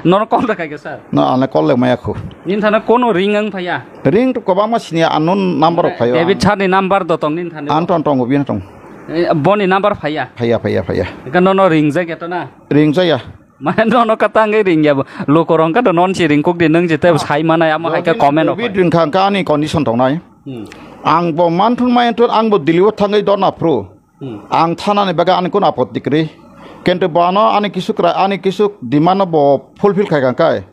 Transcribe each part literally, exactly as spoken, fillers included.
Nono call da khaikha sir. No, ane call le maya khu. Nin thana kono ring ang phaya. Ring to kobangma sini unknown number rok phayo. David sir ni number do tong nin thana. Anton tong bini tong. Eh, boni number phaya. Phaya, phaya, phaya. Ka nono ring jai keto na. Ring jaya. Mane nono kata ngai ring ya bo. Loko rong ka do non si ring kuk di nang jete sai mana ya mo hai ka comment rok. David ring kha ka ani condition tong nai. Hmm. Ang bo manthun mayanthun ang bo Delhi o thangwi dona phru. Hmm. Ang thanani bagwi ani kun apotti kwrwi. Kintu bono ani kisu kra-, ani kisu demand no bo fulfill khai kha kai.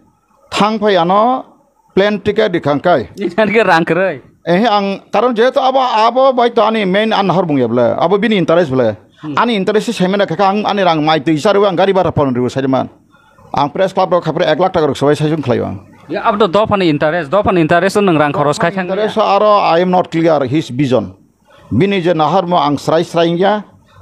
Thang phai ano plane ticket di kha kai. Isan ke rang kwrwi. Eh, ang karon jehetu abo, abo bai to ani main an hor bung ya bwle. Abo bini interest bwle. Hmm. Ani interest se saimana kha ang ani rang mai twi sarwi ang gari bara phone riwi saiman. Ang press club rok khapre ek lakh taka rok sabai saisung khlai ang. Ya, abo to dophani interest, dophani interest nang rang khoros khai thang. Interest aro I am not clear his vision. Bini je naharmo ang srai srai ya,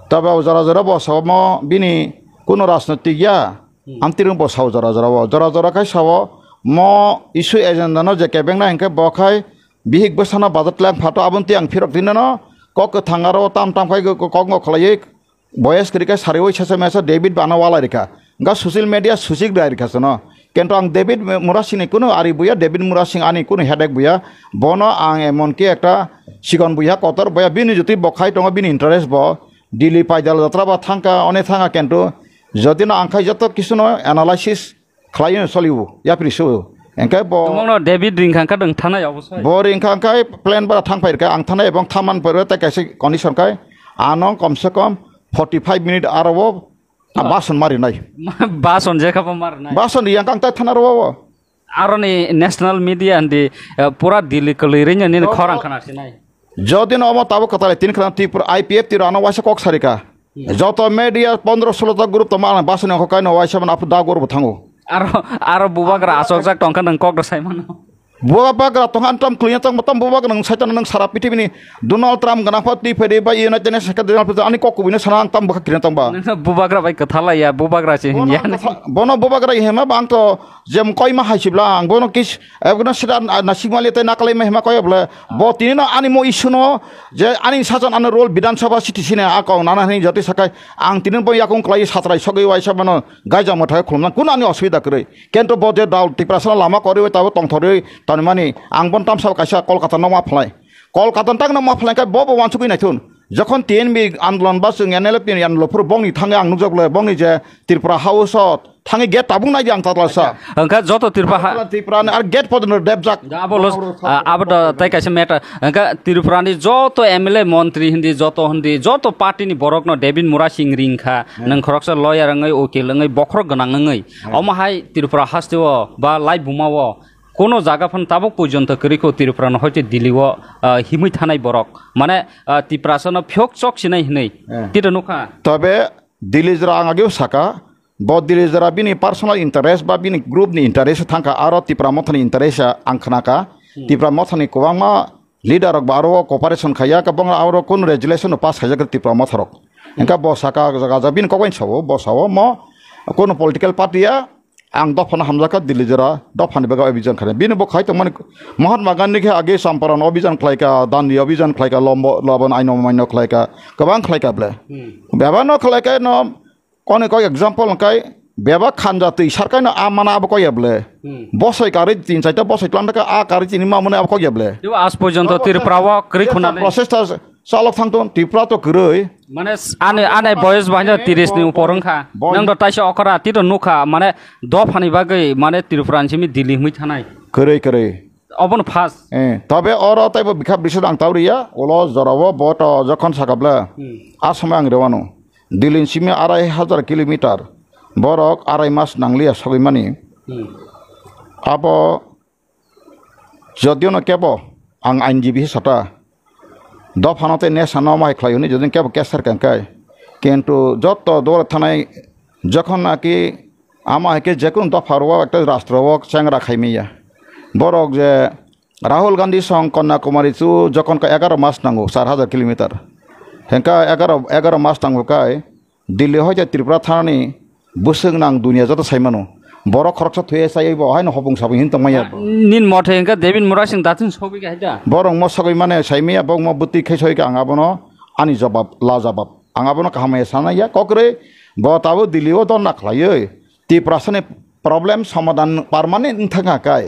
tabe o jora jora bo samo bini kuno rajnotik ya, hmm, ang tirung bo sao jora jora bo, jora jora khai sao mo issue agenda no je kebeng na hinkhe bo khai bihik bwsano budget lang phato aboni twi ang phirok twi nano kok kwthang aro tam tam khai kok ngo khlaiwi boyes kwrwi khe sariwi sesa mesa David bana walai rikha. Ga social media susik dai rikha sano. Kento ang David Murasing ni kuno ari buya, David Murasing ani kuno headache buya. Bono ang emon ki ekta sikon buya, kotor buya, bini jotwi bo khai tongo, bini interest bo. Delhi paidal jatra ba thangka, one thanga kento. Jodi no ang khai joto kisu no analysis khlai no soliwo, yapri su. Engkai bo Tumang no David ring kha kha dong thanai obosai. Bo ring kha kai plan bara thang phai kha, ang thanai ebong thaman pore ta kaisa condition kai. Ano kom se kom forty five minute aro bo Ah, bason mari nai. Bason je khabo mar nai. Bason yang kang tai thana ro. Aroni national media andi, eh, pura Delhi kwlwi rini nini khorang khana sinai. Jodi no omo tabo kwtal tin khana Tripura I P F tiro ano waisa kok sarika. Hmm. Joto media pondro solo ta group to mana bason ko kaino waisa man apu da group thango. Aro, aro bubagra asok jak tongkha nang kok do sai mano. Bubagra tong an tam kliya tong tam bubagra nang saitan nang sara piti bini Donald Trump gana phat ti phede ba United Nations ka Donald Trump ani kok kubini sana ang tam bukha kliya tong ba. Nang bubagra bai kwthala ya bubagra se hinya. Bono bubagra hema bang to jem koi ma hai sibla ang bono kis ebgna sida na sikmali te nakalai ma hema koi bla bo tini no ani mo issue no je ani sajan ani role Bidhan Sabha siti sine a kong nana hani jati sakai ang tini bo yakung klai satrai sogwi waisa mano gaija motha khulumna kun ani osubida kwrwi. Kento bo je dal Tiprasano lama kwrwi tabo tongthorwi tanimani ang bon tamsal kaisa Kolkata no ma phlai. Kolkata tak no ma phlai khe bo bo wansugwi naithun. Jokhon T N B andolon ba chwng N L F ni andolon phuru bongni thangwi ang nukjak le bongni je Tripura House o thangwi gate tabuk nai di ang tatla sa. Hwnkha joto Tripura ha- Tripura ni ar gate podo no debjak. Abo los, ah, abo da tai kaisa matter. Hwnkha Tripura ni joto M L A montri hindi joto hindi joto party ni borok no David Murasing ring kha. Hmm. Nang khoroksa lawyer wngwi ukil wngwi bokhorok gwnang wngwi. Hmm. Omo hai Tripura haste o ba lai buma o kono jaga phan tabuk porjonto kwrwi kho Tripura no hoite Delhi o, ah, himwi thanai borok. Mane, ah, Tiprasa no phiyok chok sinai hinwi. Hmm. Tito nukha. Tobe Delhi jora ang ageo saka, bo Delhi jora bini personal interest ba bini group ni interest thangkha, aro Tipra Motha ni interest ang khnakha. Hmm. Tipra Motha ni kwbangma leader rok ba aro cooperation khaiya, kwbangma aro kun resolution no pass khaijak Tipra Motha rok. Hmm. Engka bo saka jaga jaga bini kokbai sao, bo sao mo kun political party ya ang dophano hamjakha Delhi jora dophani bagwi obijan khaina. Bini bo khai tongmani Mahatma Gandhi khe age Champaran obijan khlaika, Dandi obijan khlaika, Lombo, Lobon Aino Maino khlaika, kwbang khlaika ble. Hmm. Bebak no khlaika no Koni kok example hwnkhe bebak khanja twi sarkaino a mana abo kok ya ble. Hmm. Bosoi karwi tin chaita bosoi tlang kha a karwi tini mamani abo kok ya ble. Tebo as porjonto Tripura o kwrwi khuna le. Process ta chalok thang ton Tripura to kwrwi. Mane s-, ane, ane boyes bahai no tiris ni upor wngkha. Boy- Nang do taisa okra tito nukha mane dophani bagwi mane Tripura ni simi Delhi himwi thanai. Kwrwi kwrwi. Obono first. Eh, tobe oro taibo bikha bising ang tauriya, ulo jorao bo to jokhon saka ble. Hmm. A somoi ang rewano. Delhi ni simi arai hajar kilometer. Borok arai mas nangliya sogwi mani. Hmm. Abo jodio no kebo ang ain jibi sata. Dophano tei nesano mai khlai hwnwi jodi kebo keser kangkai. Kintu joto dole thanai jokhon naki ama hai khe jekunu dopha rwo ekta rastro o chengra khaimaya. Borok je Rahul Gandhi song Kanyakumari chu jokhon ka egaro mas nango, char hajar kilometer. Hengka egaro, egaro mas nango kai Delhi hoite Tripura thanani bwswk nang dunia joto saimano. Borok khoroksa thuye chaiwi bo haino hopung sapung hin tongmaya bo. Nin mothe hengka David Murasing datin sogwi ka haida. Borok mo sogwi mane saimaya bok mo bwtwi khai sogwi ka ang abono ani jobab, la jobab. Ang abono kaham ya sana ya kokre bo tabo Delhi o donna khlaiwi. Tiprasani problem somadan permanent wng thangkha kai.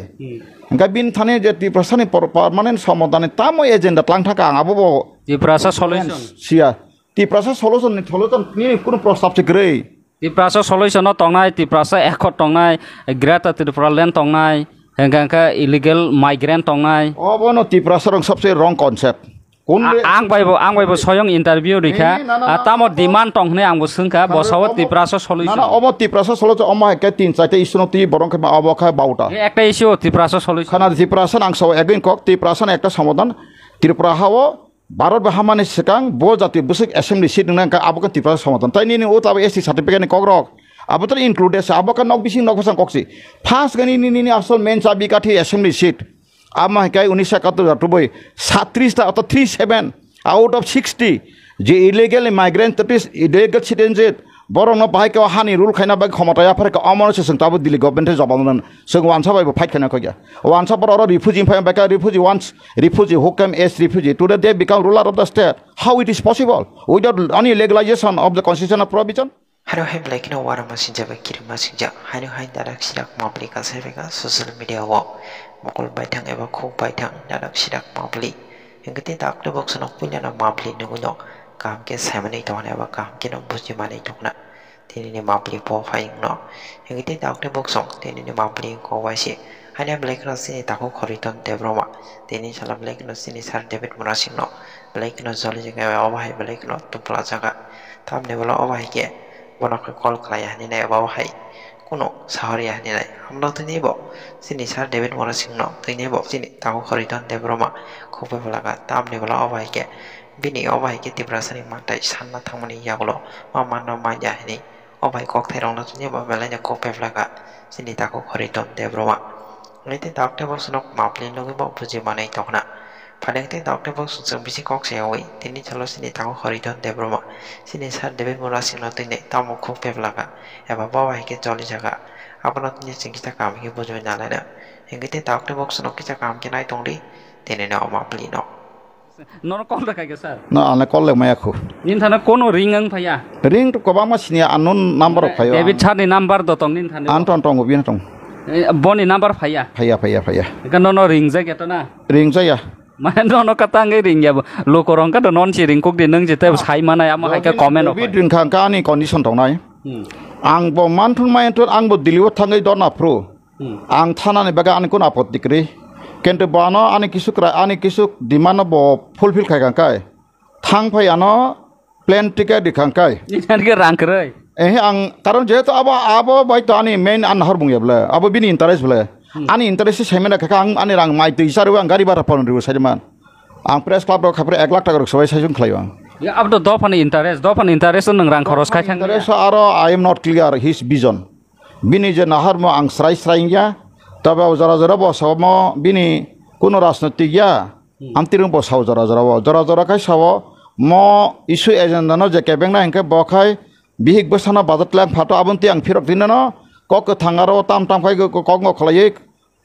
Hwnkhe bini thani je Tiprasani por-, permanent somadan ni tamo agenda tlang thangkha ang abo bo Tiprasa solution. Siya. Tiprasa solution ni solution ni kunu prostab se kwrwi. Tiprasa solution no tongnai, Tiprasa accord tongnai, Greater Tripura Land tongnai, hwnkhe hwnkhe illegal migrant tongnai. Obo no Tiprasa rong sabse wrong concept. Kun A-, ang bai bo, ang bai bo soyong interview rikha. Ni, na, na, Ah, na, tamo obo demand tong hwnwi ang bo swngkha, Khana bosao obo Tiprasa solution. Na, na, obo Tiprasa solution, omo hai khe tin chaita issue no twi borok khe ma obo khe bauta. Ni ekta issue Tiprasa solution. Khana Tiprasa nang sao again kok, Tiprasa ni ekta somadan, Tripura hao Bharat bai hamani swkang bo jati bwswk assembly seat wngna hwnkha abo khe Tiprasa somadan. Tai nini o tabo S T certificate ni kokrok abo to include se, abo khe nok bising nok bwsang kok si. First khe nini, nini asol main chabi kathi assembly seat. Amo hai khe unisho ekattor jatubui satris ta oto three seven out of sixty je illegal migrant, that is illegal citizenship, borokno bahai khe o hani rule khaina bagwi khomota yaphar khe omono se chwng tabuk Delhi government se jobab rwna chwng wansa bai bo fight khaina khokya. Wansa borok oro refugee phai bai khe refugee wants refugee who came as refugee. Today they become ruler of the state. How it is possible? Without any legalization of the constitutional provision? Haro hai belai kheno uanama singjak bai kirima singjak. Haino hai dadak sidak mabli kasai bai kha social media o. Mokol baithang eba khuk baithang dadak sidak mabli. Hingke te dakti boksano puilano mabli nugui no kaham khe saimanwi tongna eba kaham kheno bujimanwi tongna. Tinini mabli bo phai wngno. Hingke te dakti boksong tinini mabli kok bai se. Haino belai kheno chini takhuk Horiton Debbarma. Tini salo belai kheno chini sir David Murasingno. Belai kheno joli jaga obo hai belai kheno tubla jaga. Tamni bwla obo hai khe bono khe call khlai ya hinwi nai obo hai. Kuno sahor ya hinwi nai. Hamno tini bo chini sir David Murasingno tini bo chini takhuk Horiton Debbarma khuk bai bwla kha. Tamni bwla obo hai khe bini obo hai khe Tiprasani mantai sanna thangmani yagulo ma manno manya hinwi. O bai kokthai rokno tini bo belai no kok pepla kha chini takhuk Horiton Debbarma. Nai tei dakti boksonok mapli nugui bo buji manwi tongna. Phaileng tei dakti boksong chwng bisi kok sayawi tini chalo chini takhuk Horiton Debbarma. Chini sir David Murasingno tini tamo kok pepla kha eba bo bai khe choli jaga. Abono tini chwng kisa kaham khe bujui nalaina. Hingke tei dakti boksonok kisa kaham khe nai tongdi tini no o mapli no. Nono call da khaikha sir. No, ano call le maya khu. Nini thana kono ring ang phaya. Ring to kwbangma sini unknown number rok phaio. David sir ni number do tong nini thana. An tong tong bini tong. Eh, boni number phaya. Phaya, phaya, phaya. Ka nono ring jai keto na. Ring jaya. Mane nono kata ngai ring ya. Loko rong ka do non si ring kuk di nang jete sai mana ya mo hai ka comment rok. David ring kha ka ani condition tong nai. Hmm. Ang bo manthun mai ang bo Delhi o thangai dona phru. Hmm. Ang thanani bagwi ani kuno apotti kwrwi. Kintu bono ani kisu kwrai, ani kisu demand no bo fulfill khai kha kai. Thang phai ano plane ticket ri kha kai. Nini thani khe rang kwrwi. Eh, ang karon jehetu abo, abo bai to ani main an nahar bung ya bwle. Abo bini interest bwle. Hmm. Ani interest se saiman kha ang ani rang mai twi sarwi ang gari bhara pon riwi saiman. Ang press club rok khapre ek lakh taka rok sobai saisung khlai ang. Ya, abo to dophani interest, dophani interest nwng rang khoros khai thang. Interest aro I am not clear his vision. Bini je naharmo ang srai srai wngya, tobe o jora jora bo samo bini kuno rajnotik ya. Hmm. Amtirung bo sao jora jora o, jora jora khai sao mo issue agenda no je kebengna hinkhe bo khai bihik bwsano budget lang phato aboni twi ang phirok rinano kok kwthang aro tam tam khai kok no khlaiwi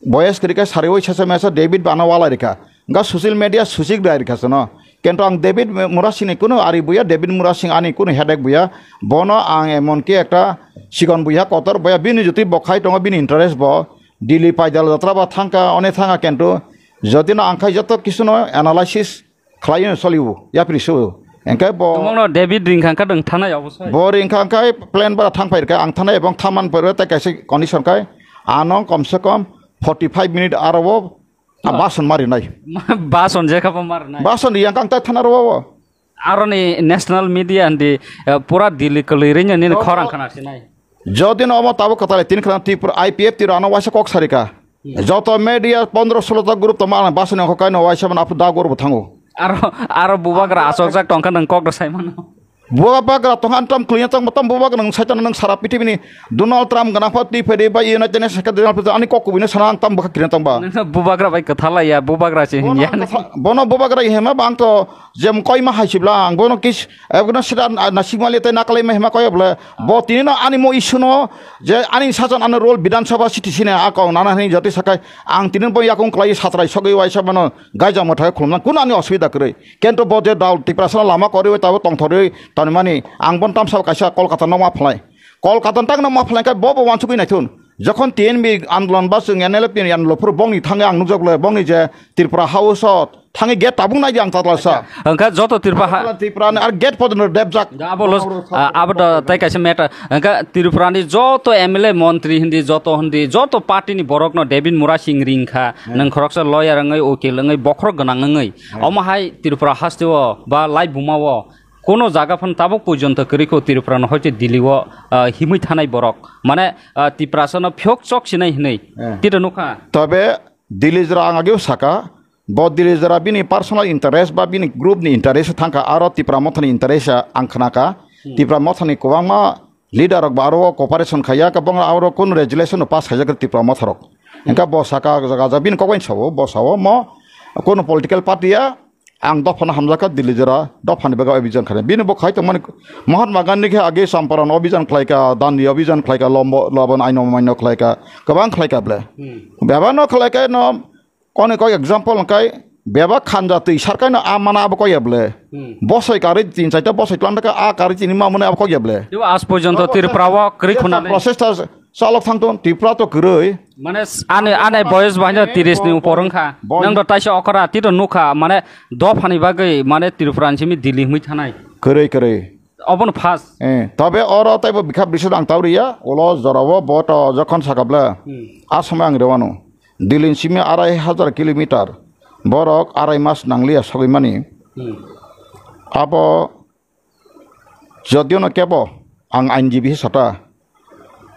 boyes kwrwi khe sariwi sesa mesa David bana walai rikha. Ga social media susik dai rikha sano. Kento ang David Murasing ni kuno ari buya, David Murasing ani kuno headache buya. Bono ang emon ki ekta sikon buya, kotor buya, bini jotoi bo khai tongo, bini interest bo Delhi paidal jatra ba thangka, one thanga kento jodi no ang khai joto kisu no analysis khlai no soliwo, yapri su. Engkai bo Tumung no David ring kha kha dong thana ya obosai. Bo ring kha khai plane bara thang phai kha ang thana ebong thaman pore tai kaisa condition kai ano kom se kom forty five minute aro bo Ah, bason mari nai. Bason je khabo mar nai. Bason yang kang tai thana ro. Aro ni national media and the, eh, pura Delhi kwlwi ri ni khorang khana sinai. Jodi no omo tabo kwtal tin khana Tripura I P F Tripura ano waisa kok sarika. Hmm. Joto media pondro solo ta group to ma bason ko kaino waisa man apu da group thango. Aro, aro bubagra asokjak tongkha nang kok do sai mano. Bubagra tong an tam kliya tong tam bubagra nang saitan nang sara piti bini Donald Trump gana phat ni pede ba United Nations ka Donald Trump ani kok kubini sana ang tam baka kiran tong ba. Nang bubagra bai kwthala ya bubagra se hinya. Bono bubagra hema bang to jem koi ma hai sibla ang bono kis ebgna sida nasik mali te nakalai ma hema koi bla bo tini no ani mo issue no je ani sajan ano role Bidhan Sabha siti sine a kong nana hani jati sakai ang tini bo yakung klai satrai sogwi waisa mano gaija motha khulumna kuno ani osubida kwrwi. Kento bo je dal Tiprasano lama kwrwi tabo tongthorwi tonimani ang bon tamsao kaisa Kolkata no ma phlai. Kolkata tang no ma phlai khe bo bo wansugwi naithun. Jokhon T N B andolon ba chwng N L F ni andolon phuru bongni thangwi ang nukjak le, bongni je Tripura House o thangwi gate tabuk nai di ang tatla sa. Hwnkha joto Tripura ha- Tripura ni ar gate podo debjak. Da abo los, Bongni ah, abo da tai kaisa matter. Hwnkha Tripura ni joto M L A montri hindi, joto hindi, joto party ni borok no David Murasing ring kha. Hmm. Nang khoroksa lawyer wngwi, ukil wngwi, bokhorok gwnang wngwi. Hmm. Omo hai Tripura haste o ba lai buma o kono jaga phan tabuk porjonto kwrwi kho Tripura no hoite Delhi o, ah, himwi thanai borok. Mane, ah, Tiprasa no phiyok chok sinai hinwi. Eh. Tito nukha. Tobe Delhi jora ang ageo saka, bo Delhi jora bini personal interest ba bini group ni interest thangkha, aro Tipra Motha ni interest ang khnaka. Hmm. Tipra Motha ni kwbangma leader rok ba aro cooperation khaiya, kwbangma aro kun resolution pass khaijak Tipra Motha rok. Engka bo saka jaga jaga bini kokbai sao, bo sao mo kono political party ya, ang dophano hamjakha Delhi jora, dophani bagwi obijan khainai. Bini bo khai tongmani Mahatma Gandhi khe age Champaran obijan khlaika, Dandi obijan khlaika, Lombo, Lobon Aino Maino khlaika, kwbang khlaika ble. Hmm. Bebak no khlaika no, koni kok example hwnkhe, bebak khanja twi sarkai no a mana abo kok ya ble. Hmm. Bosai karwi tin chaita bosai tlang ka a karwi tini ma mwnwi abo kok ya ble. Tei as porjonto Tripura o kwrwi khuna le. Process ta chalok thang ton, Tripura to kwrwi. Mane s-, ani, ani boyos bahai no tiris ni upor wngkha. Boy- Nang do taisa okra tito nukha, mane dophani bagwi, mane Tripura ni simi Delhi himwi thanai. Kwrwi, kwrwi. Obono first. Eh, tobe oro taibo bikha bising ang tauriya, ulo jorao bo to jokhon sakabla. Hmm. A somoi ang rewano. Delhi ni simi arai hajar kilometer. Borok arai mas nangliya sogwi mani. Hmm. Abo Jodiono kebo ang ainjibi sata,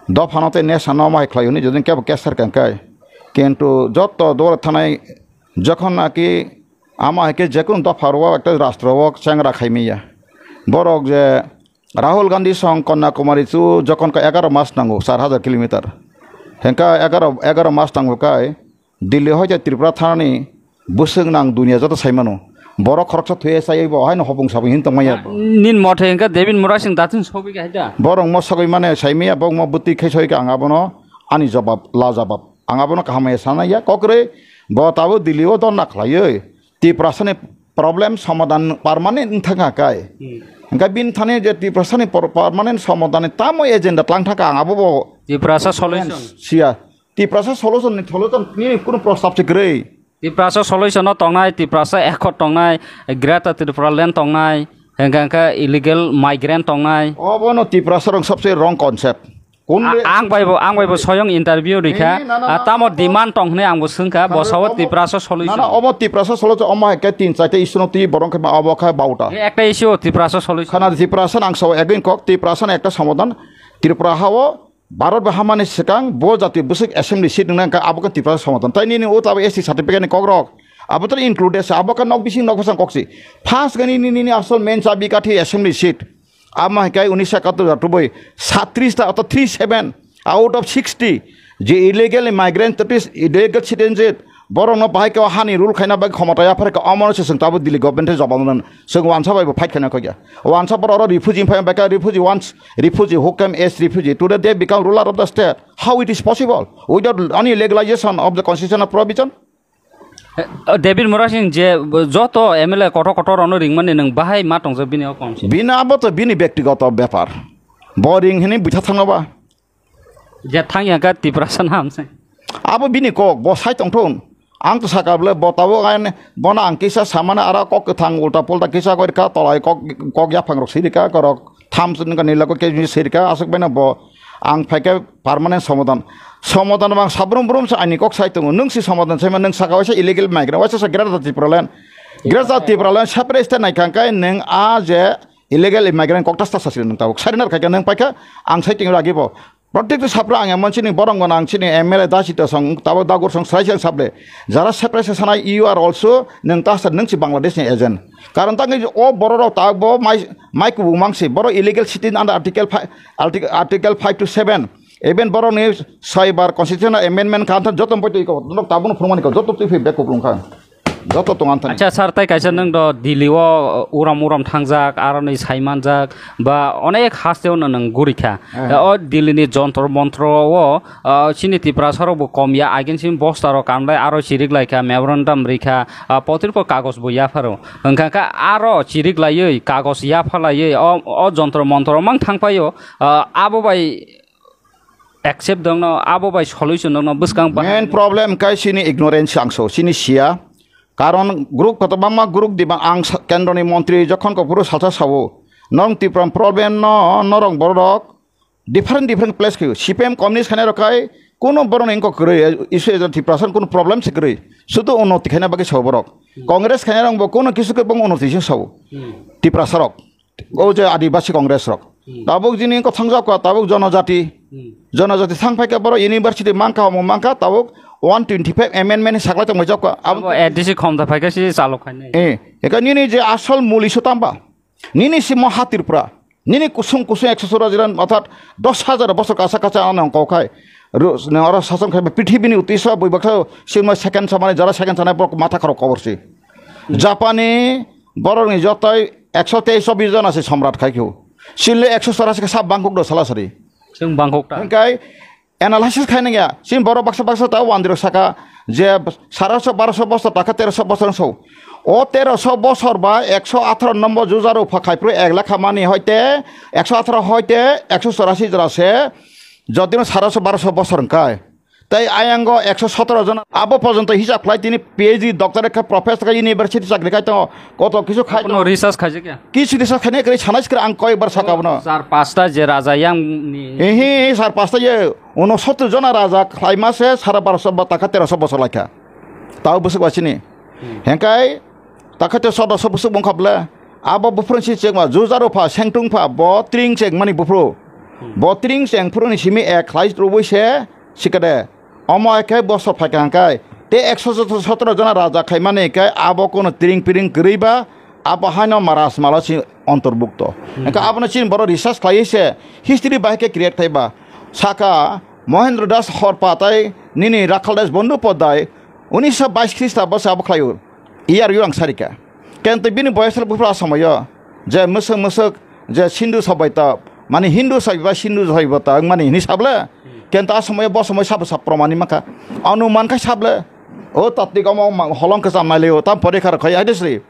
dophano tei nesano mai khlai hwnwi jodi kebo keser kangkai, kintu joto dole thanai jokhon naki ama hai khe jekunu dopha rwo ekta rastro o chengra khaimaya. Borok je Rahul Gandhi song Kanyakumari chu jokhon ka egaro mas nango, char hajar kilometer. Hengka egaro, egaro mas nango kai, Delhi hoite Tripura thanani bwswk nang duniya joto sai mano. Borok khoroksa thuye chaiwi bo haino hopung sapung hin tongmaya bo. Nin mothe hwnkhe David Murasing datin sogwi kha haida. Borok mo sogwi mane saimaya, bo mo bwtwi khai sogwi kha, ang abono ani jobab, la jabab. Ang abono kaham ya sana ya, kokrwi bo tabo Delhi o donna khlaiwi Tiprasani problem somadan permanent wng thangkha kai. Hmm. Hwnkhe bini thani je Tiprasani por-, permanent somadan ni tamo agenda tlang thangkha, ang abo bo Tiprasa solution. Siya. Tiprasa solution ni solution ni kunu prostab se kwrwi. Tiprasa solution no tongnai, Tiprasa accord tongnai, Greater Tripura Land tongnai, hingka hingka illegal migrant tongnai. Obo no Tiprasa rong sabse wrong concept. Kun A-, be- ang bai bo, ang bai bo soyong interview rikha. Ini, na, na, Ah, na, tamo obo demand tong hne ang bo sungkha, bo Obo sawo Tiprasa solution. Na, na, obo Tiprasa solution, omo hai ke tin chaita issue no twi borong khe ma obo khe bauta. Ekta issue Tiprasa solution. Khana Tiprasa ang sawo again kok, Tiprasa ekta somadan, Tripura hao Bharat bai hamani swkang bo jati bwswk assembly seat wngna wngkha, abo khe Tiprasa somadan. Tai nini o tabo S T certificate ni kokrok. Abo to included se, abo khe nok bising nok bwsang kok si. First gani nini, nini asol main chabi kathi assembly seat. Amo hai khe unisho ekattor jatubui satris ta, orthat three seven out of sixty je illegal migrant, that is illegal citizenship, borokno bahai khe o hani rule khaina bagwi khomota yaphar kha, omono se chwng tabuk Delhi government-no jobab rwna chwng wansa bai bo fight khaina kok ya. Wansa borok oro refugee phai bai kha, refugee wants, refugee who came as refugee, today they become ruler of the state. How it is possible without any legalization of the constitutional provision? Eh, David Murasing je joto M L A kotor kotor rokno ringmani nwng bahai ma tongjak bini o kom se. Bini abo to bini bektigoto bepar. Bo ring hini buitha thangno ba. Je thang ya kha Tiprasa nam se. Abo bini kok, bo sai tongthun. Ang to saka bole bo tabuk ain, bono ang kisa samani aro kok kwthang ulta pulta kisa koi kha, tolai kok, kok yaphang rok siri kha, korok tham sini kha nila kok khe siri kha, aswk baino bo ang phai khe permanent somadan. Somadan bang sabrum brum se ani kok sai tongo. Nwng si somadan sai ma, nwng saka waisa illegal migrant, waisa sa Greater Tipraland. Greater Tipraland separate state nai kha khe nwng a je illegal immigrant kok ta sa sasiri nwng tabuk. Sari nar khai khe nwng pai kha ang sai tongo agi bo. Protect sapra ang emon chini borong gwnang chini M L A da sita song, tabuk dagur song, srai song sable. Jara separate sanai, you are also, nwng ta sa, nwng si Bangladesh ni agent. Karon ta ngi o borok rok ta bo mai, mai kubung mang si, borok illegal citizen under article five, article, article five to seven. Even borok ni cyber constitutional amendment kan ta joto boi twi ko, nok tabuk no phurmani ko, joto twi phi bek kuplung kha. Joto tong anthani. Acha sir, tai kaisa nwng do Delhi o uram uram thangjak, aro ni saimanjak, ba onek haste o nwng guri kha. Eh. O Delhi ni Jontor Montro o, ah, chini Tiprasa rok bo kom ya, agin simi bosta rok kamlai, aro chirik lai kha, memorandum ri kha, ah, potir po kagos bo yapharo. Hwnkha kha aro chirik laiwi, kagos yapha laiwi, o, o Jontor Montro mang thang paio, ah, abo bai accept dongno abo bai solution dongno bwskang bahai. Main problem kai chini ignorance ang so, chini siya. Karon group koto bangma group di bang ang sa-, kendroni montri jokhon ko phuru salsa sawo, norong Tripura problem no norong borok different different place khayo. C P M communist khainai rok kai kuno borok ni engko kwrwi, issue ejan Tiprasa kuno problem se kwrwi. Sudu unnoti khaina bagwi sawo borok. Congress khainai rok bo kuno kisu khe bong unnoti se sawo. Tiprasa rok. O je Adibasi Congress rok. Tabuk jini engko thangjak ka, tabuk jonojati. Jonojati thang phaikha borok university mankha, omo mankha, tabuk one twenty five amendment ni saklai tongmai jokha. Abo A D C khomta phaikha si chalok khainai. Eh, eka nini je asol muli sutamba. Nini si moha Tripura. Nini kusung kusung ekso sura jiran, orthat dos hajar bosor kasa kasa ano kok khai. Ru-, ne oro sason khai, prithibini utisa bui baksa sima second samani jara second sanai borok matha khorok kobor si. Japani borok ni jotai ekso teis bis jona si somrat khai kho. Sile ekso sora si sab bangkok do sala sari. Sing bangkok ta. Hingkai analysis khainai ya, chini borok baksa baksa ta wandiro saka je saraso baraso bosor taka teroso bosor so. O teroso bosor ba ekso atharo nombor jujaru pha khaipru ek lakha mani hoite ekso atharo hoite ekso chorasi jora se jodino saraso baraso bosor hwnkhe. Tai ayango ekso sotoro jona abo porjonto hisab khlai tini P H D doctorate kha professor kha university chakri khai tongo koto kisu khai Kono tongo. Research khaijak ya. Kisu research khainai kwrwi sanai sikra ang koi bar saka bono. Sar pasta je raja yang ni. Ehe, sar pasta ye. Uno sotto jona raja khlaima se sara barosho ba takha terosho bosor laikha. Tao bwswk ba chini. Hengkai takha te sodosho bwswk bongkha ble. Abo buphuru si chengma jujaru pha sengtung pha bo tring chengmani buphuru. Bo tring cheng phuru ni simi ek khlai rubui se sikade. Omo hai khe bosor phaikha hengkai te ekso sotro jona raja khaimani hengkai abo kono tring piring kwrwi ba abo haino maras malo si ontorbukto. Hengkai abono chini borok research khlaiwi se history bahai khe create khaiba. Saka Mohendro Das Horpa tai nini Rakhal Das Bondopadhyay unisho bais Khrista bose abo khlaio. Iyar yo ang sarika. Kento bini boyosal buphuru asamoyo je mwswk mwswk je Sindhu sabai ta mani Hindu sabai ba Sindhu sabai ta mani hini sable. Kento asamoyo bosomoy sabo sab promani maka. Anu mankai sable. O tatnik omo ma-, holong kwcham nailio tam pore khar khai aidesri.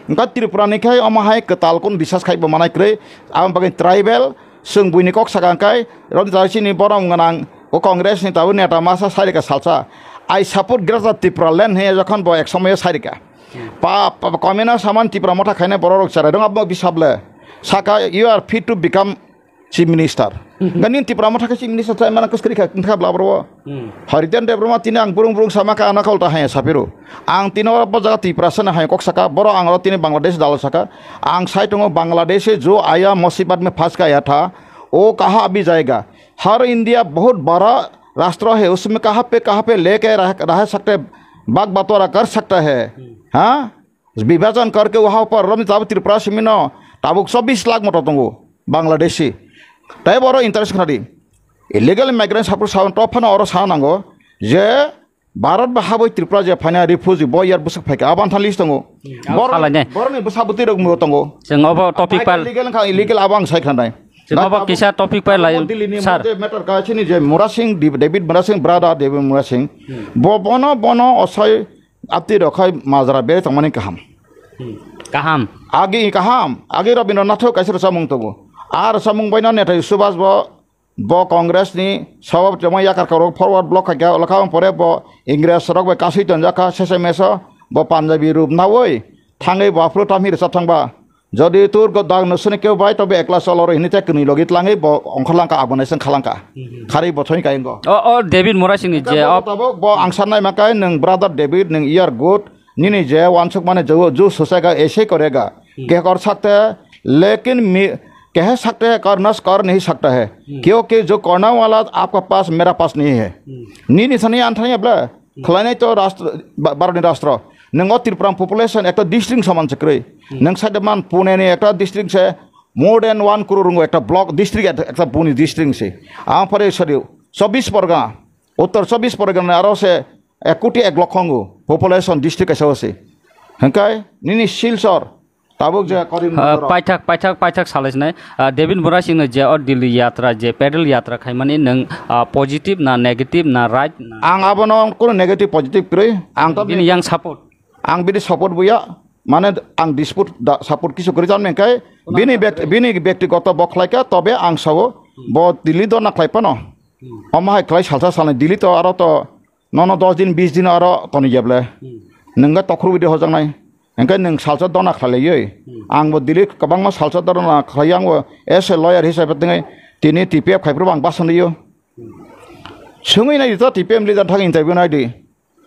Engka Tripura ni khai omo hai kwtal kun research khai bo manai kwrwi. Aboni bagwi tribal, chwng buini kok saka hwnkhe, roni jai chini borom gwnang, o Congress ni tabuk neta masa sarika salsa. "I support Greater Tripura Land," he jokhon bo ek somoyo sarika. Pa, pa, komino saman Tripura motha khainai borok rok cherai rong abo bisable. Saka, "You are fit to become chief minister." Gani Tripura motha khe chief minister chai mana kwskri kha, wngkha bla bro. Harijan Debbarma tini ang burung burung sama ka ana kol ta haya sapiro. Ang tini oro bo jaga Tiprasa na hai kok saka, boro ang oro tini Bangladesh dal saka. Ang sai tongo Bangladesh e jo aya musibat me phas ka aya tha. O kaha abhi jayega. Har India bahut bada rashtra hai, usme kaha pe kaha pe leke rah, rah sakte bag batwara kar sakta hai. Ha? Bibhajan karke waha upar rom tabuk Tripura simino tabuk chobbish lakh moto tongo Bangladeshi. Tai boro interest khadi. Illegal migrant sapur sawan top phano oro sana nango je Bharat ba haboi Tripura je phaina refugee bo yar bwswk phaika aban than list tongo. Boro, salai ne. Boroni bwsa bwtwi rok mo tongo. Chwng obo topic pal. Illegal kha illegal abang sai khanai. Chwng obo kisa topic pal lai, Delhi ni sir. Matter ka chini je Murasing, David Murasing, brother David Murasing. Bo bono, bono osai Atwi rok khai majra bere tongmani kaham. Kaham. Agi kaham. Agi Rabindranath kaisa rwchapmung tongo. A rwchapmung baino netai Subhas bo, bo Congress ni sabab tongma yakar korok forward block khaikha, olokha pore bo Ingres rok bai kasui tonjakha, sese meso bo Punjabi rup nawi thangwi bo aphuru tamhi rwchap thangba. Jodi tur go dag no sini keu bai tobe ekla cholo ro hini te kwnwi logi tlangwi bo ongkhorlangka abo nai seng khalangka. Kharwi bo thoi kaingo. O, o David Murasing ni je, o tabuk bo ang sanai makai nwng brother David nwng you are good. Nini je wansuk mane jo ju susega ese korega. Kehkor sakte lekin mi kehe sakte kar nas kar nahi sakta hai. Kyonki jo karne wala aapka paas mera paas nahi hai. Nini sani anthani abla. Khwlainai to rashtra, ba-, Bharatni rashtra. Nwng o Tripura population ekta district saman se kwrwi. Nwng side man Pune ni ekta district se more than one crore wngo ekta block district ekta, ekta Pune district se. Ang pore sori chobbish Pargana, Uttar chobbish Pargana aro se ek koti ek lokho wngo population district kaisa o se. Hwnkhe nini Silchar, Tabuk je Karimnagar. Ah, paithak, paithak, paithak salai sinai. Ah, David Murasing no je o Delhi yatra, je pedal yatra khaimani nwng, ah, positive na negative na right na? Ang abono kuno negative positive kwrwi. Ang to bini yang support. Ang bini support buya. Mane ang dispute da support kisu kwrwi jan mengkai. Bini bek-, bini bektigoto bo khlaika tobe ang sao bo Delhi do na khlai pano. Omo hai khlai salsa salnai, Delhi to aro to nono dos din, bis din aro toni jeble. Nwng ga tokhru bidi hojaknai. Hingke nwng salsa dona khlai laioi. Ang bo Delhi kwbangma salsa dona khlai, ang bo as a lawyer hisabe tini T P F khai phuru ang basan rio. Sungui nai to T P M leader thang interview nai di.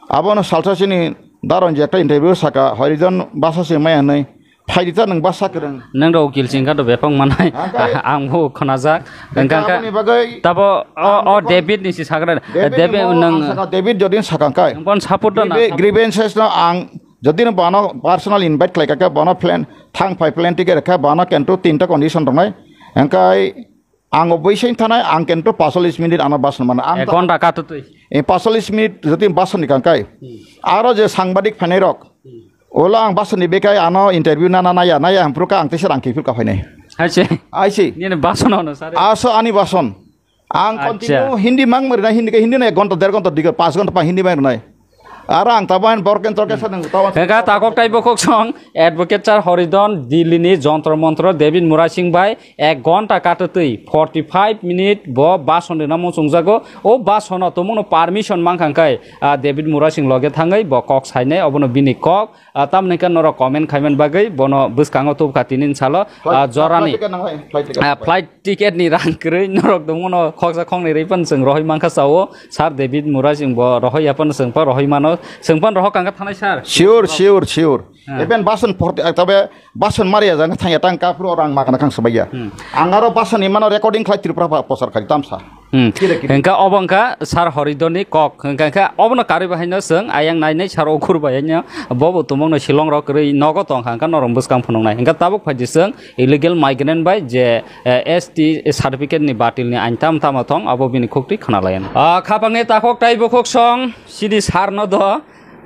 Abono salsa sini daron je ekta interview saka, Horijon basa se maya nai. Phaidi ta nwng basa kwrwng. Nwng rok ukil singkha to bepang manai. Hangkai. Ang bo khonajak. Hingka Hingka aboni bagwi tabo o, ang o bo David ni si sagra. David David ni mo nwng ang saka, David jodin saka hangkai. Nwng bon support do na. Grieve-, grievances no ang jodin bono personal invite khlai kaka, bono plan, thang phai plan ticket kha, bono kentu tinta condition tongnai. Hingkai ang o bwseng thanai, ang kento pasolis minit ano basan mana. Ang ek ta-, ghonta katutwi. E, pasolis minit jodi basan ni kangkai. Aro je sangbadik phainai rok. Ola ang basan ni bekai ano interview nana naya, naya hamphru ka ang tesa rang kifil ka phainai. Hai se. Ai se. Nini basan ono sare. Aso ani basan. Ang Acha. Continue Hindi mang mari na, Hindi ka Hindi na ek ghonta, der ghonta, diga pas ghonta pa Hindi mang nai. Aro ang tabo hain borken torken sa nang tabo. Hingka takok tai bokhok song advocate sir Horidon Delhi ni Jontor Montor David Murasing bai ek ghonta katutwi forty five minute bo bason rina muchungjago. O basono tumuno permission mankha hingkai, ah, David Murasing loge thangwi bo kok sainai, obono bini kok. Ah, tamni hingke norok comment khaiman bagwi bono bwskango tubkha tini salo, Flight, ah, jorani, flight ticket nang hai, flight ticket. Ah, flight ticket ni rang kwrwi norok dongmano khoksa khoknwi rwi phano chwng rohoi mankha sao. Sir David Murasing bo rohoi ya phano chwng pa rohoi mano. Chwng phano rohok kangkha thanai sir. Sure, sure, sure. Ah. Even bason porti, ah, tabe bason mari ya jang thang ya tang kapro rang makana kang sabaiya. Hmm. Ang aro bason ni mano recording khlai Tripura pa posar khali tamsa. Hmm. Kire, kire. Hingka obo hingka Sir Horidoni kok. Hingka, hingka obono karwi bahaino chwng ayang nainai Sir Okhur bahaino bobo tumungno Shillong rok kwrwi nogo tongkha, hingka norok bwskang phunuknai. Hingka tabuk phaidi chwng illegal migrant bai je, eh, S T certificate ni batil ni ain tam tamo thong, abo bini khuktwi khwnalayan. Ah, khapangni takhok tai bukhuk song, sidi Sir no do.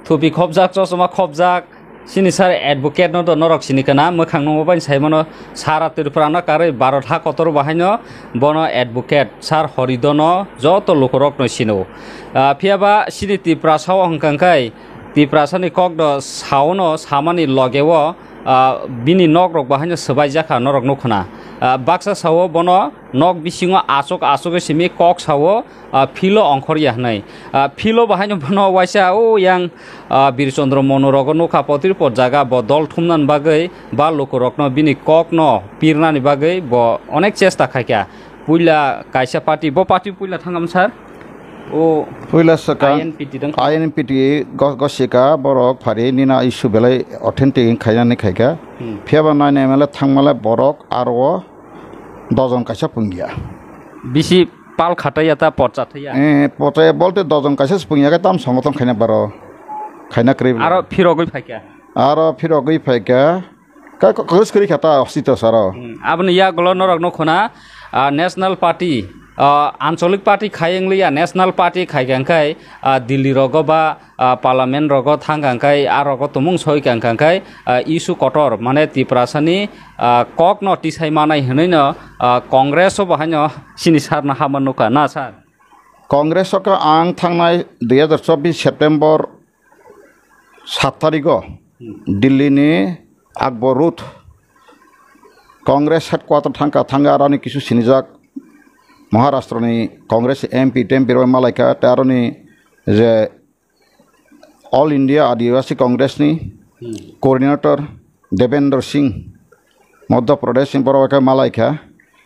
Thupi khopjak, chosma khopjak, sini sir advocate no do norok sini kana, mwkhang nungma bai sai mano sara Tripura no karwi Bharat ha kotor bahaino bono advocate sir Horidono joto lukurok no sino. Ah, phiya ba sini Tiprasa o hwnkha khe Tiprasa ni kok do sao no samani loge o, ah, bini nok rok bahaino swbai jakha norok nukhna. Ah, baksa sao bono nok bisingo aswk aswk simi kok sao, ah, philo ongkhor ya hwnwi. Ah, philo bahaino bono waisa o yang, ah, Bir Chandra Manu rogo nukha potir pot jaga bo dol thumnani bagwi ba lukurokno bini kokno pirnani bagwi bo onek chesta khaikha. Puila kaisa party, bo party puila thangam sir? O puila swkang I N P T dang. I N P T go-, gosika borok phari nina issue belai authentic khainani khaikha. Hmm. Phiya ba nine M L A thangmale borok aro dojon kaisa pungya. Bisi pal khatai ya ta pocha thai ya. Eh, pocha bolte dojon kaisa se pungya khe tam songothon khaina baro. Khaina kwrwi bwla. Aro phirogwi phaikha. Aro phirogwi phaikha. Ka, ka, kagos kwrwi kha ta hospital saro. Hmm, aboni yagulo norok no khuna, ah, National Party, ah, Anchalik Party khai wng liya, National Party khai kha wngkhai, ah, Delhi rogo ba, ah, Parliament rogo thang kha wngkhai, ah, rogo tumung soi kha wngkhai, ah, issue kotor, mane Tiprasa ni, ah, kok no tisai manai hwnwi no, ah, Congress o bo haino sini sir no hama nukha na sir? Congress o khe ang thangnai dui hazar chobbish September sat tarigo Delhi ni Akbar Road Congress headquarter thangkha, thangkha aroni kisu sinijak Maharashtra ni Congress M P, T M P rok malaikha, tei aroni je All India Adivasi Congress ni coordinator Devendra Singh, Madhya Pradesh ni borok khe malaikha.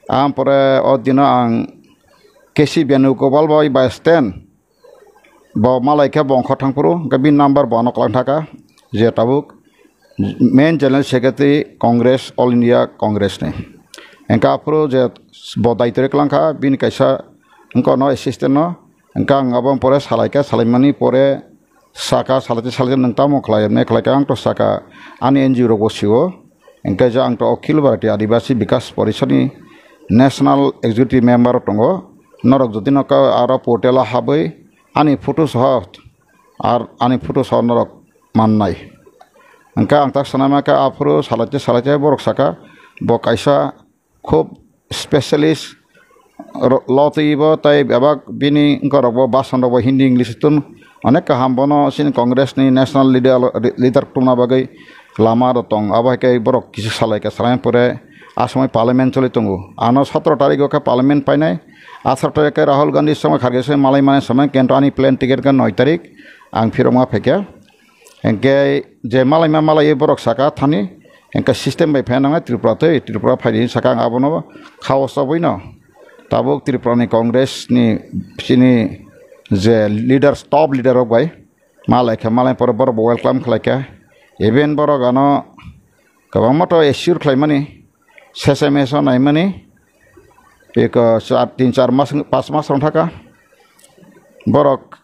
Ampore o dino ang K C Venugopal bai by stand bo malaikha, bo ongkhor thangphuru, hwnkhe bini number bo ano kwlang thaka, je tabuk main general secretary Congress, All India Congress ni. Hwnkhe aphuru je bo daitore kwlangkha, bini kaisa wngkha no assistant no, hwnkhe ang abo pore salaikha, salaimani pore saka, salaite salaite nwng tamo khlai, hwnwi khlaikha, ang to saka ani N G O rokbo sio, hwnkhe je ang to Akhil Bharatiya Adivasi Bikas Porishad ni national executive member tongo, norok jodi no ka aro portal o habwi ani photo soho, ar ani photo soho norok mannai. Hwnkhe ang tak sanai mankha aphuru salaite salaite borok saka bo kaisa khub specialist ro-, lo twibo tei bebak bini wngkorokbo basan rokbo Hindi English tun onek kaham bono chini Congress ni national leader, leader tungna bagwi lama rw tong. Abo hai khe borok kisa salai khe salai pore asomoi parliament choli tongo. Ano sotoro tarikgo khe parliament painai, Atharo tarik khe Rahul Gandhi songwi kharkhe se malai mani samai kento ani plane ticket khe noi tarik ang phirokma phaikha. Hingkhe je malaima malaiwi borok saka thani, hingkhe system bai phai nangnai Tripura tei Tripura phaidi saka ang abono khao chobwino tabuk Tripura ni Congress ni chini je leaders, top leader rok bai malai kha, malai pore borok bo welcome khlai kha. Even borok ano kwbangma to assure khlaimani, sesame so naimani, eko char, tin char mas, pas mas rong thaka. Borok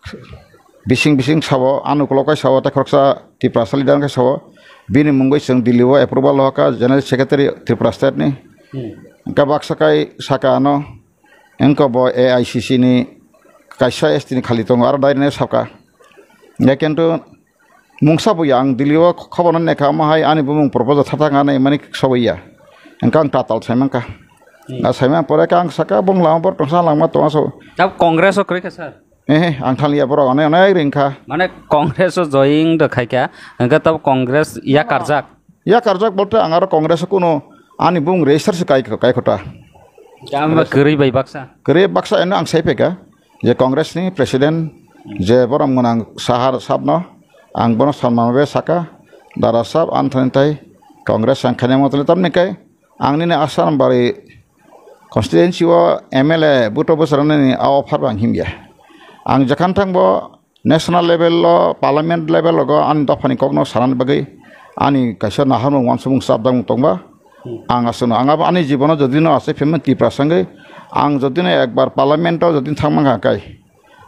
bising bising sabo, ano ukulok kai sabo, tei khoroksa Tiprasa leader kai sabo. Bini mungwi chwng Delhi o approval hoka General Secretary Tripura State ni. Hmm. Hingke baksa kai saka ano, hingke bo A I C C ni kaisa S T ni khali tongo, aro direct saka. Ya kintu mungsa bo ya, ang Delhi o khobor no nekha, omo hai ani bumung proposal thatha nganai mani sobo ya. Hingke ang tatal sai mankha. Hmm. A sai man pore khe ang saka bung lama bor tongsa langma tongma so. Tab Congress o kwrwi kha, sir? Eh, ang thaliya borok onek onek ring kha. Mane Congress o join do khai kha, hingke tab Congress ya karjak. Ya karjak bolte ang aro Congress o kuno ani bung register se kai, kai khota. Jama kwrwi bai baksa. Kwrwi baksa eno ang sai phaikha je Congress ni president je borom gwnang sahar sabno ang bono sanma be saka dara sab anthani tai Congress ang khaina motole tamni kai ang nini Assam bari constituency o M L A buto bwsarani a offer ang himya. Ang jakhan thang bo national level o, parliament level o ani dophani kokno sanani bagwi ani kaisa naharmung wansukmung chapdang tongba. Hmm. Ang aswkno, ang abo ani jibono jodi no asai phaimani Tiprasa wngwi, ang jodi no ekbar parliament o jodi thangmang kha kai,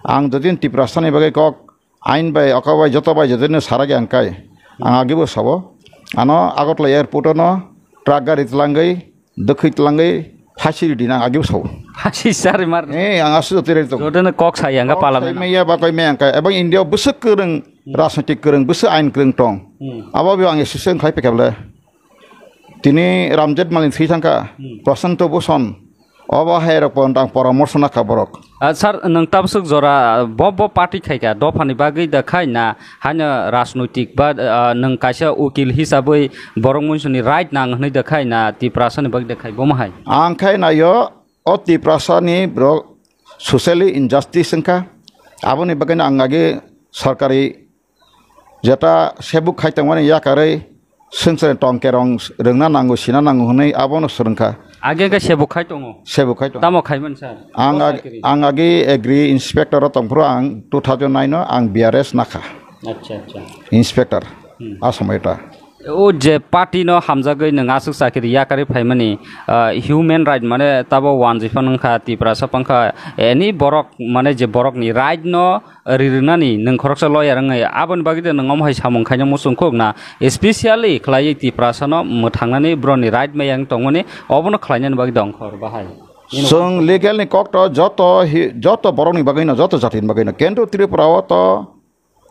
ang jodi no Tiprasa ni bagwi kok ain bai, oka bai, joto bai jodi no saragi ang kai, ang agibo sabo. Ano Agartala airport o no truck gari twlangwi, dwkhwi twlangwi phasi ridi nang agibo sabo. Phasi sari mar. Eh, ang asu jotwi redi tong. Jodi no kok sai ang ka parliament. Maya ba koi maya ang kai. Ebang India o bwswk kwrwng, rajnitik kwrwng, bwswk ain kwrwng tong. Hmm. Abo bo ang association khai pekable. Tini Ramjet Malin thwi thangkha, hmm, Prashanto Bhushan, obo hai rok pon tang poramorso nakha borok. Ah, sir, nwng tabswk jora bo, bo party khaikha, dophani bagwi da khai na, haino rajnoitik ba, ah, nwng kaisa ukil hisabwi borok munsuni right nang hwnwi da khai na, Tiprasani bagwi da khai, bomo hai? Ang khai naio, o Tiprasani borok socially injustice wngkha, aboni bagwino ang agi sorkari jeta sebuk khai tongmani yakarwi swngchar tongkerong rwngna nango, sina nango hwnwi abono swrwngkha. Age khe sebuk khai tongo? Sebuk khai tongo. Tamo khai man sir? Ang ag-, ang agi agri inspector o tongphuru ang two thousand nine o ang B R S nakha. Acha, acha. Inspector. Hmm. Asam eta. O je party no hamjagwi nwng aswk chakiri yakarwi phaimani, ah, human right mane tabo wanjwi phano wngkha, Tiprasa phangkha, any borok mane je borokni right no rirwnani nwng khoroksa lawyer wngwi aboni bagwi de nwng omo hai samung khaina muchung khuk na, especially khlaiwi Tiprasano mwthangnani broni right maya wng tongmani obono khlainani bagwi de ongkhor bahai. Chwng legal ni kok to joto hi-, joto borokni bagwino, joto jatini bagwino. Kintu Tripura o to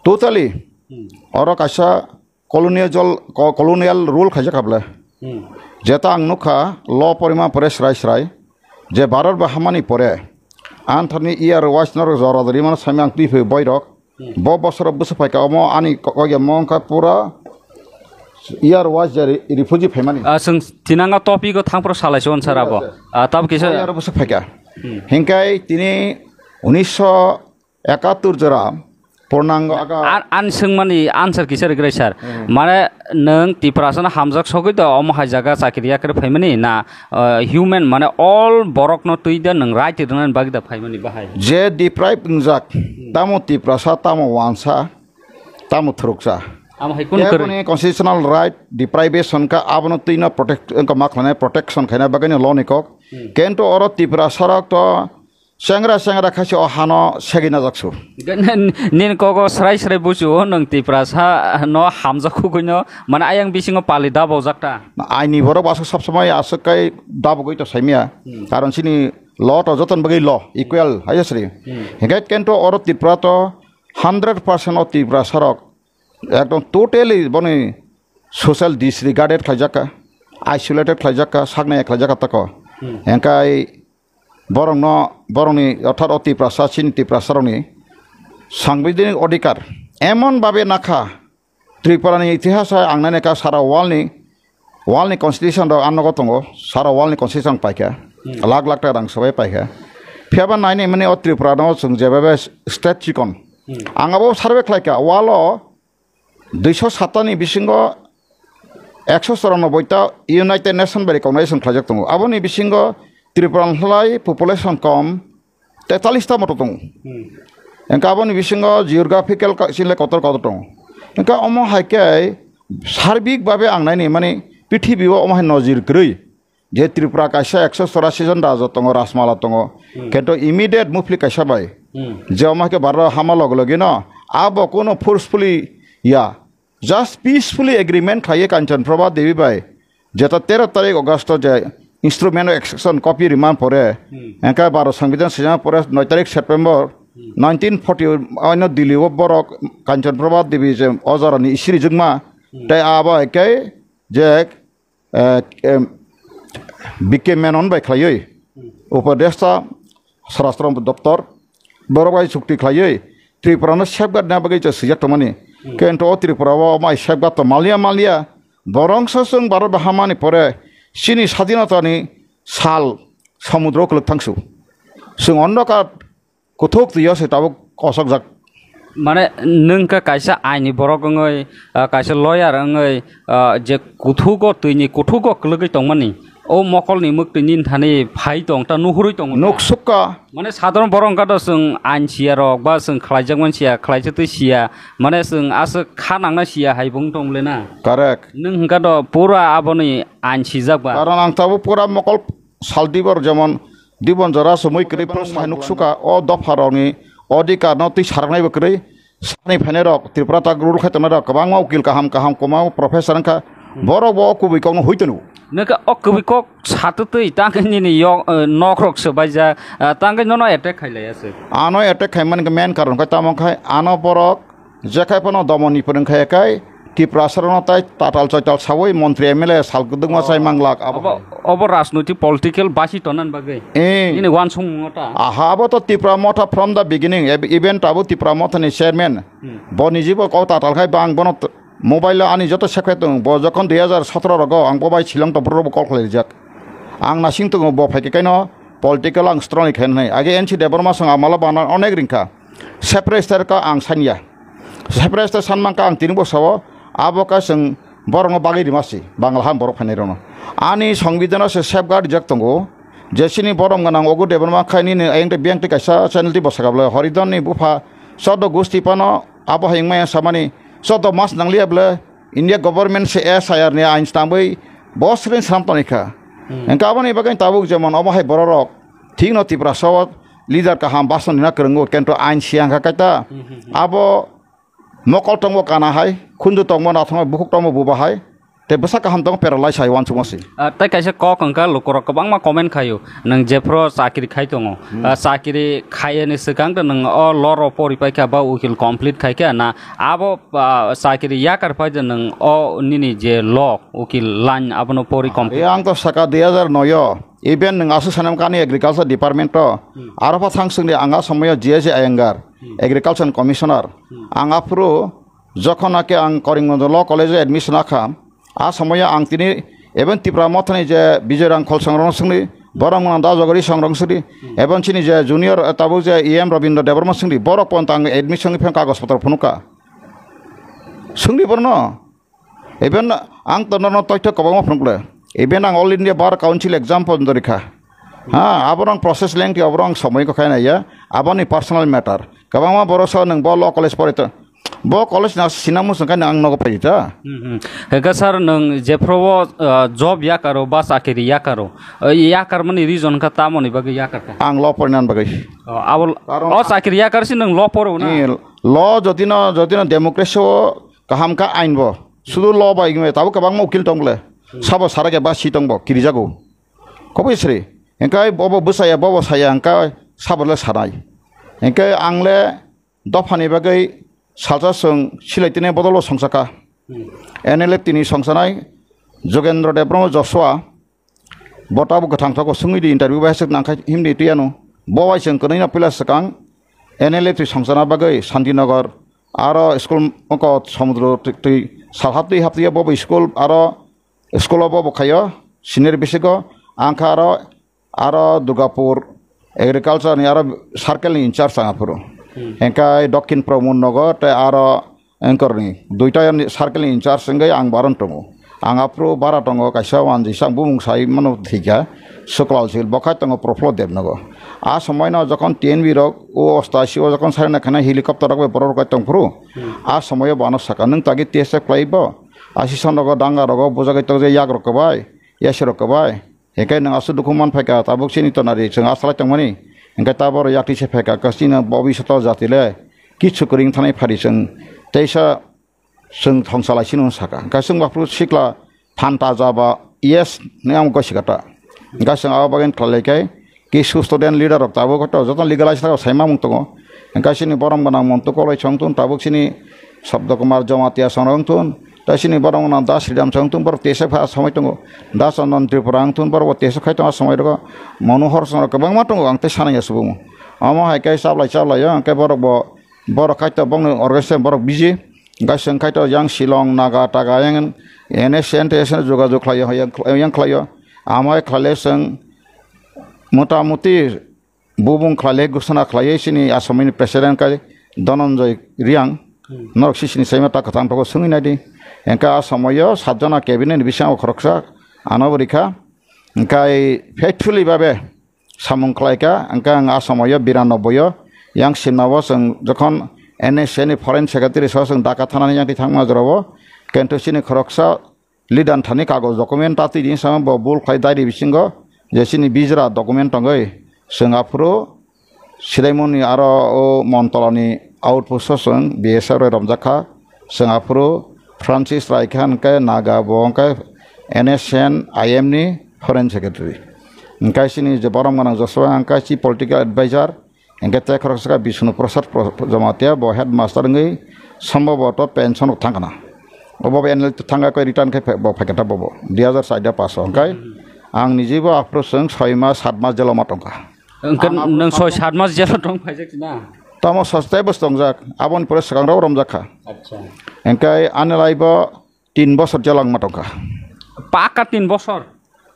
totally, hmm, oro kaisa colonial, co-, colonial rule khaijak kha bwle. Hmm. Jeta ang nukha, law porima pore srai srai, je Bharat bai hamani pore, anthani year wise norok jora jori mano sami ang twi phai boirok, hmm, bo bosoro bwswk phaikha omo ani ko-, kok ya mong kha pura year wise je re-, refugee phaimani. Ah, chwng tinanga topic o thangphuru salai se on sir abo. Yes, sir. Ah, tab kisa. Year bwswk phaikha. Hmm. Hinkai tini unisho ekattur jora purnango aga. An, an swngmani answer kisa rigrai sir. Hmm. Mane nwng Tiprasano hamjak sogwi da omo hai jaga chakiri yakarwi phaimani na, uh, human mane all borokno twi da nwng right rwnani bagwi da phaimani bahai? Je deprive wngjak, hmm, tamo Tiprasa, tamo wansa, tamo thuruksa. Amo hai kunu kwrwi? Eboni constitutional right deprivation ka abono twino protect, wngkha ma khlainai protection khaina bagwino law ni kok. Hmm. Kintu oro Tiprasa rok to Chengra chengra khaisi o hano segwi najak su. Nini kogo srai srai buchu o nwng Tiprasa no hamjak khugwi no, mane ayang bisingo pali dabok jak ta. Aini borok aswk sob somoi aswk kai dabogwi to saimya. Hmm. Karon chini law to joton bagwi law equal hai sri. Hmm. Hinkhe kintu oro Tripura to hundred percent o Tiprasa rok ekdom totally boni social disregarded khlaijak kha, isolated khlaijak kha, saknaya khlaijak kha tako. Hmm. Hinkhe borokno, borokni orthat o Tiprasa, chini Tiprasa rokni sangbidini odhikar emon babe nakha, Tripura ni itihas hai ang nai kha sara world ni, world ni constitution rok ang nogo tongo, sara world ni constitution paikha, hmm, lakh lakh taka rang swbai paikha. Phiya ba nainai mani o Tripura no chwng jeba be state chikon. Ang abo survey khlai kha, walo duiso satta ni bisingo ekso choranobboi ta United Nation bai recognition khlaijak tongo. Aboni bisingo Tripura ni khlai population kom tetalis ta moto tongo. Engkha aboni bisingo geographical ka-, chile kotor kotor tongo. Engkha omo hai khe sarbik babe ang naini mani prithibi o omo hai nojir kwrwi. Je Tripura kaisa ekso chorasi jon raja tongo, Rajmala tongo. Kintu immediate mufli kaisa bai. Je omo hai khe Bharat hama log logi no, abo kuno forcefully ya. Just peacefully agreement khlaiwi Kanchan Prabha Devi bai. Jeta tero tarik August je instrument of execution copy riman pore, engkha baro Sangbidan sijama pore noi tarik September nineteen forty ano Delhi o borok Kanchan Prabha Devi je ojorani isiri jukma, tei abo hai khe je eh, em, B K Menon bai khlaiwi, Upadeshta Swarashtra Doptor, borok bai chukti khlaiwi, Tripura no safeguard na bagwi je swijak tongmani. Kento o Tripura o mai safeguard to malia malia, borong sa chwng Bharat bahamani pore chini sadinata ni sal samudro kwlwk thangsu. Chwng onno ka kuthuk twiyo se tabuk kosokjak. Mane nwng khe kaisa aini borok wngwi, ah, kaisa lawyer wngwi, ah, je kuthugo twini kuthugo kwlwgwi tongmani, o mokolni mwktwi nini thani phai tong ta nuhurwi tongo. Nuk sukha. Mane sadharon borok wngkha do chwng ain siya rok ba chwng khlaijak man siya, khlaijak twi siya, mane chwng aswk kha nangna siya hai bo wng tong le na. Correct. Nwng hwnkha do pura aboni ain sijak ba. Karon ang tabuk pura mokol sal dibor jemon dibon jora sumui kwrwi phano sai nuk sukha o dopha rokni odhikar no twi saraknai bo kwrwi sani phainai rok Tripura tak rule khai tongnai rok kwbangma ukil kaham kaham kwbangma professor wngkha borok bo o kubui kokno hui tono. Nwkha o kubui kok satutwi tangkhe nini yok, eh, nok rok swbaijak, eh, tangkhe nono attack khailaiya se. Ano attack khaimani main karon khe tamo khai ano borok Jekai phano domoni phwrwng khai kai, Tiprasa rokno tai tatal choital sawi montri M L A sal kwdwkma chai manglak abo. Obo, obo rajnoitik political basi tonan bagwi. Eh. Nini wansukmung ta. Aha, abo to Tipra Motha from the beginning, eb-, even tabuk Tipra Motha ni chairman. Hmm. Bo ni jibo kok tatal khai bang bono t-, mobile ani joto sekhe tong. Bo jokhon dui hajar sotro rogo ang bo bai Shillong to bro bo call khlai rijak. Ang nasing tongo bo phaikhe kaino political ang strong khe nai. Age N C Debbarma song amala bana onek ringkha. Separate star ka ang sanya. Separate star san mangka ang tini bo sao. Abo ka seng borok no bagwi rima si. Bangla ham borok phainai rokno. Ani songbidano se safeguard jak tongo. Jesini borok gwnang ogo Debbarma khaini ni ayang te biyang te kaisa channel ti bwsakha bwlai. Horidon ni bupha sodo gusti pano abo hayung maya samani sodo mas nangliya bwlai. India government se S I R ni ain stambwi bosrin sram tonikha. Hmm. Engka aboni bagwi tabuk jemon obo hai bororok thikno Tiprasa o leader kaham bason hina kwrwngo kento ain siyang kha kaita. Hmm, hmm, hmm. Abo mokol tongbo kana hai, khunju tongbo nathok bukhuk tongbo buba hai, te bwsa kaham tongo paralyze hai uansukma si. Ah, tei kaisa kok hwnka lukurok kwbangma comment khaio, nwng jephru chakri khai tongo. Hmm. Ah, chakri khai ani swkang to nwng o law rok pori paikha ba ukil complete khaikha na abo, ah, chakri yakar pai de nwng o nini je law ukil line abono pori complete. Ang to saka dui hajar noi o, even nwng aswk sanam kani agriculture department o, hmm, aro pha thang swngdi ang a somoyo G S A Iyengar, hmm, agriculture commissioner. Hmm. Ang aphuru jokhon ake ang Karimganj law college o admission akha, a somoyo ang tini even Tipra Mothani je Bijoy Rangkhol songrong swngdi, borok mwnang da jogori songrong swngdi, hmm, even chini je junior, eh, tabuk je E M Rabindra Debbarma swngdi, borok pon tang admission ni phang kagoj potro phunukha. Swngdi borno. Even ang to nono toitho kwbangma phunukle. Even ang All India Bar Council exam pon dorikha. Ha, aborok process lengtwi, aborok somoi ko khaina ya. Aboni personal matter. Kwbangma borok sa nwng bo law college pori to. Bo college na sinamu sengkha ang nogo pori ta. Hmm, hmm. Heka sir, nwng jephru o, uh, job yakaro ba chakiri yakaro. Uh, yakar mani reason kha tamoni bagwi yakar kha. Ang law pori nan bagwi. Oh, abo, karon o chakiri yakar si nwng law poro na? Eh, law jodi no, jodi no democracy o kaham kha ain bo. Sudu law bai wngwi tabuk kwbangma ukil tong le. Hmm. Sabo sara khe ba si tong bo, kirijago. Koboi sri. Engkai bobo bwsaya, bobo saya, engkai sabo le sanai. Engkai ang le dophani bagwi salsa swng silai tini bodol o songsa kha. Hmm. N L F T ni songsanai Jogendra Debbarma Joshua. Bo tabuk kwthang thogo swngwi di interview bai swk nangkha himdi twi ano. Bo bai chwng kwnwi no puila swkang N L F T songchana bagwi Santinagar aro school oko Samudro twi, twi sal haptwi haptwi bo bo school aro school o bo bo khaio senior basic o ang kha aro, aro Durgapur Agriculture ni aro circle ni in charge ang aphuru. Hingkai Dokhin Pramon nogo tei aro Engkorni duita circle ni in charge wngwi ang baron tongo. Ang aphuru bara tongo kaisa wanjisa ang bumung sai mano thika Suklal Sil bokhai tongo Proflo Debnogo. A somoino jokhon T N B rok o ostashi o jokhon saina khana helicopter rok bai borok rok tongphuru. A somoyo bano saka nwng tagi T S F kwlai bo. Asi sonogo danga rogo bujagwi tokjak yak rok kwbai, yasi rok kwbai. Hingke nwng aswk dukhu man phaikha, tabuk chini tonari chwng asalai tongmani. Hingke taboro yakti se phaikha, ka chini bobishoto jati le kichu kwrwng thanai phari chwng teisa chwng thongsalai sino saka. Hingke chwng baphuru sikla phanta jaba yes ne ang gosi kata. Hingke chwng abo bagwi khlai khe kisu student leader rok tabuk to joto legalize rok saima mung tongo. Hingke chini borom gwnang montu koloi chong tun tabuk chini Sabda Kumar Jamatia song rok tun. Tai sini borok no Das Sridham chwng tong borok tesa pha samai tongo. Das Anand Tripura ang tong borok tesa khai tongo samai rogo. Monohor song rok kwbangma tongo ang tei sanai ya subung. Omo hai khe chablai chablai ang khe borok bo borok khai to bongni organization borok biji. Gai song khai to yang Shillong Naga Taga yang N S N T S N jogajog khlai yang khlai yo. Amai khlai le song mota moti Bubung khlai le gusana khlaiwi chini Assamni president khe Dhananjay Riang. Norok si chini saima ta kwthang phago swngwi naidi. Hingkhe a somoyo satjona cabinet ni bisingo khoroksa ano bo rikha. Hingkhe faithfully babe samung khlaikha. Hingkhe ang a somoyo biranobboyo yang simnabo chwng jokhon N S A ni foreign secretary so chwng Dhaka thanani yang thangma jorabo. Kintu chini khoroksa Lidan thani kagoj document ta twi di sama bo bul khlai diary bisingo je chini bijra document tongwi chwng aphuru sidaimoni aro o Montolani outpost o chwng B S F bai romjak kha. Chwng aphuru Francis Raikhan hwnkhe Naga bo hwnkhe N S N I M ni foreign secretary. Hwnkhe chini je borom gwnang Joshua hwnkhe chi political advisor. Hingke tei khoroksa khe Bishnu Prasad Pro-, Jamatia bo headmaster wngwi somboboto pension rok thang khna. Obo bo N L T thangkha koi return khe phe-, bo phaikha ta bobo dui hazar char paso hingkai ang niji bo aphuru chwng soi mas sat mas jelo ma tongkha. Hingke ang aphuru nwng soi sat sat mas jelo tong phaijak na? Tamo sostai bwstongjak aboni pore swkang rok romjak kha. Acha. Hingke ani lai bo tin bosor jela wngma tongkha. Paka tin bosor?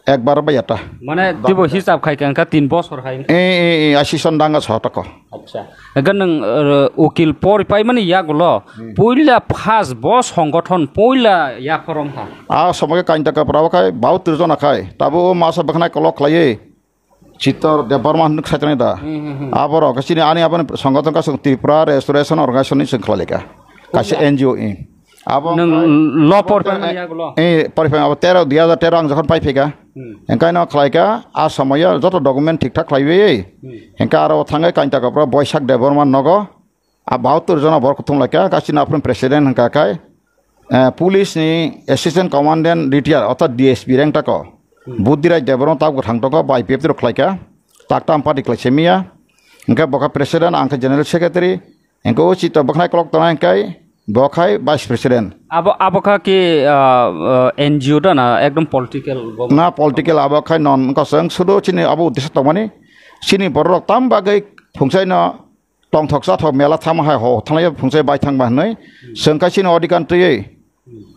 Ekbar bai eta. Mane twibo hisab khai kha wngkha tin bosor hai. E, e, e, asison danga so toko. Acha. Hingkhe nwng, uh, ukil pori paimani yagulo puila phas bo songgothon puila yaphorom kha. A somoke kainta kapra bo khai bautwr jona khai. Tabo o masa bwkhnai kolok khlaiwi. Chitor Debbarma hinwi khwlai tongo da. Hmm, hmm, hmm. Aborok chini ani aboni songgothon kasong Tripura Restoration Organization ni chwng khwlai ka. Kaisa N G O ni. Abo nwng lo por pai mani yagulo? Eh, por pai abo tero, dui hazar tero ang jokhon pai phika. Hmm. Engkai no khwlai ka, a somoyo joto document thik thak khlaiwi. Hmm. Engka aro thangwi kainta kapra Boisak Debbarma nogo. A bahattor jona borok kutung lai kha, kasini aphuru president hwnkha khai, eh, police ni assistant commandant retire, orthat D S P rank tako. Hmm. Budhirai Debbarma tabuk thang tongo, bai P F T rok khlai kha, takta party khlai se miya. Hwnkhe bo kha president, ang khe general secretary. Hwnkhe o chita bwkhnai kolok tongnai hwnkhe bo khai vice president. Abo, abo kha ki, ah, ah, N G O da na ekdom political bo? Na political abo khai non kosong sudo chini abo uddesho tongmani. Chini borok tam bagwi phungsaino tongthok chathok mela thangma hai ho thanglaiya phungchai bai thangma hinwi chwng khe chini odhikar twiwi.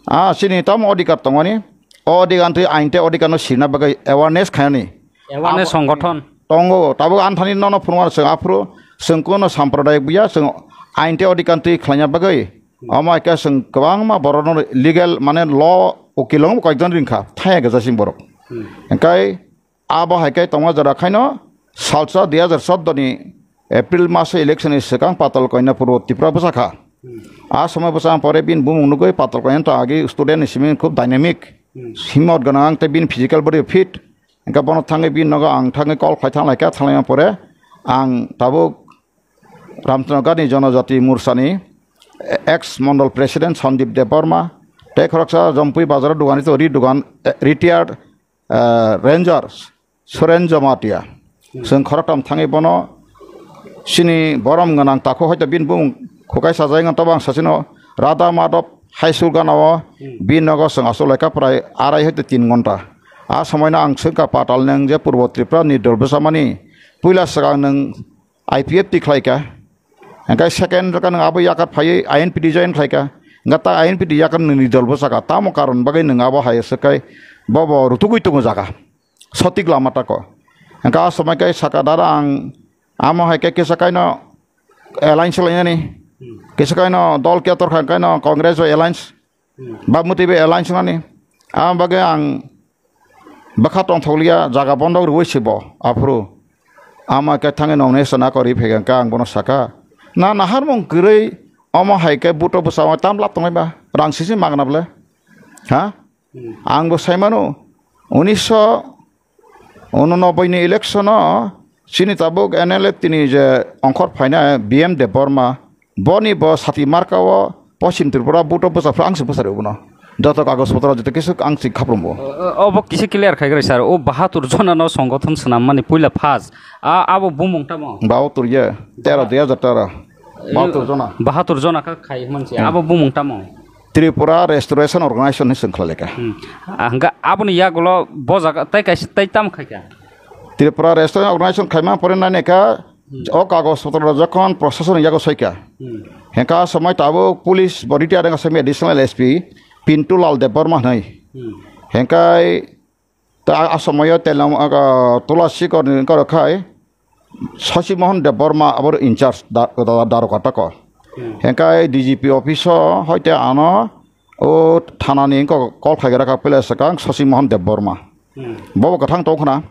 Ah, chini tamo odhikar tongmani, o odhikar twi ain tei odhikar no sirna bagwi awareness khainani. Awareness abo songgothon. Tongo, tabuk anthani nono phunukmano chwng aphuru chwng kuno samprodayak buya chwng ain tei odhikar twi khlaina bagwi. Omo hai khe chwng kwbangma borokno legal mane law ukil rok koyekjon ringkha, thaya gajasing borok. Hmm. Hwnkhe Abo hai khe tongma jora khaino salsa dui hazar chordo ni April maso election ni swkang Patal Koina Purbo Tripura bwsa kha. Hmm. A somoi bwsa pore bini bumung nugwi Patal Koina to agi student ni simi khub dynamic. Hmm. Himot gwnang tei bini physical body fit. Hingkhe bono thangwi bini nogo ang thangwi call khlai thang lai kha, thang lai pore ang tabuk Ramchandra Gandhi Jonojati Morcha ni ex Mondol President Sandeep Debbarma tei khoroksa Jompui Bazar o dugan rito ri dugan, eh, retired ah, Ranger Suren Jamatia. Chwng khoroktham thangwi bono chini borom gwnang takhuk hoito bini bumung khukai sajai wngkha, tobo ang sachino Radha Madhab High School gana o bini nogo chwng achuk lai kha prai arai hoito tin ghonta. A somoino ang swngkha Patal nwng je Purbo Tripura ni dol bwchamani puila swkang nwng I P F T khlai kha. Hingkhe second rwkha nwng abo yakar phaiwi I N P T join khlai kha. Hingkhe ta I N P T yakar nwng ni dol bwchakha. Tamo karon bagwi nwng abo hai swk khai bo bo rutugwi tongo jaga. Sotik lama tako. Hingke a somoi khe saka dara ang amo hai khe kisa kaino alliance lainani. Kisa kaino dol ketor kha kaino Congress bai alliance. Bamutwi bai alliance nani. Amo bagwi ang bwkha tongthokliya jaga bondok rwui se bo aphuru. Amo khe thangwi nong ne sana kori phega hingke ang bono saka. Na naharmung kwrwi omo hai khe buto bwsa o tam lab tongnai ba rang sisi magna bwle. Ha? Ang bo sai mano, unisho unonobboi ni election o chini tabuk N L F T ni je ongkhor phainai B M Debbarma, boni bo sati marka o Poschim Tripura buto bwsa phra ang se bwsa rw bono. Joto kagoj potro joto kisu ang se khaprum bo. O, o, obo kisa clear khai grai sir. O bahatur jona no songothon swnam mani puila phas. A, abo bumung tamo? Bahatur ye, tero, dui hajar tero. Bahatur jona. Bahatur jona kha khai manse. Hmm. Abo bumung tamo? Tripura Restoration Organization ni sengkhlai lekha. Hmm. Ah, hingke aboni yagulo bo jaga tei kaisa tei tam khaikha? Tripura Restoration Organization khaima pore nani kha, hmm, o kagoj potro jokhon proshasoni yago soikha. Hmm. Hingke a somoi tabuk police bo retire wngkha somoi additional S P Pintu Lal Debbarma hinwi. Hmm. Hingke ta a somoyo telam aga Tula Sikor ni koro khai Shashi Mohan Debbarma abor in charge da, da, daroga tako. Hmm. Hingke D G P office o hoite ano o thana ni ko call khai gra ka pele sakang Shashi Mohan Debbarma. Hmm. Bobo kathang tong khna.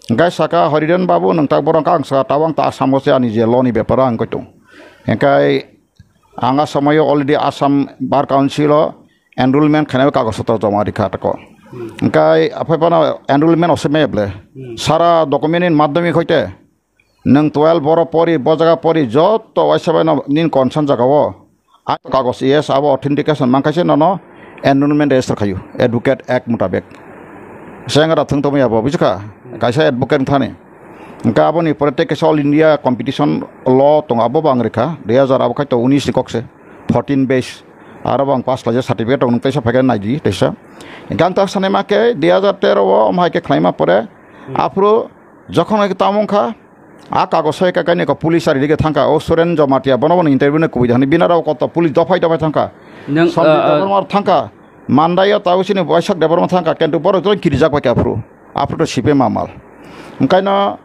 Hingke saka Haridan Babu nwng tak borok ang saka tawang ta Assam o se ani je law ni bepar ang koi tong. Hingke ang a somoyo already Assam Bar Council o enrollment khainai kagoj potro joma rikha tako. Hmm. Hingke aphai phano enrollment osomai ble. Hmm. Sara document in madhyamik hoite nwng twelve boro pori, bo jaga pori, joto waisa bai no nini concern jaga o. A kagoj yes abo authentication mankhaise nono enrollment register khayu, Advocate Act mutabek. Sengra thung tongmani abo, bujikha? Kaisa advocate thani. Hingke aboni pore tei kaisa All India Competition Law tongo, abo bo ang rikha, dui hajar abo khai to unis ni kok se, fourteen base. Aro bo ang pass khlaijak certificate rok nwng teisa phaikhe naidi teisa. Hingke ang ta sanai ma khe dui hajar tero o omo hai khe khlaima pore, hmm, aphuru jokhon hai khe tamo wngkha, a kagoj soi ka kaini ka police ari dige thangka, o Suren Jamatia bono bono interview no kubui de hani bina rok koto police dophai dophai thangka. Nang, Sanjay ah, ah, Debbarma thangka, Mandai o tau sini Boisak Debbarma thangka, kintu borok joto kirijak bai khe aphuru. Aphuru to sipe mamal. Hingke no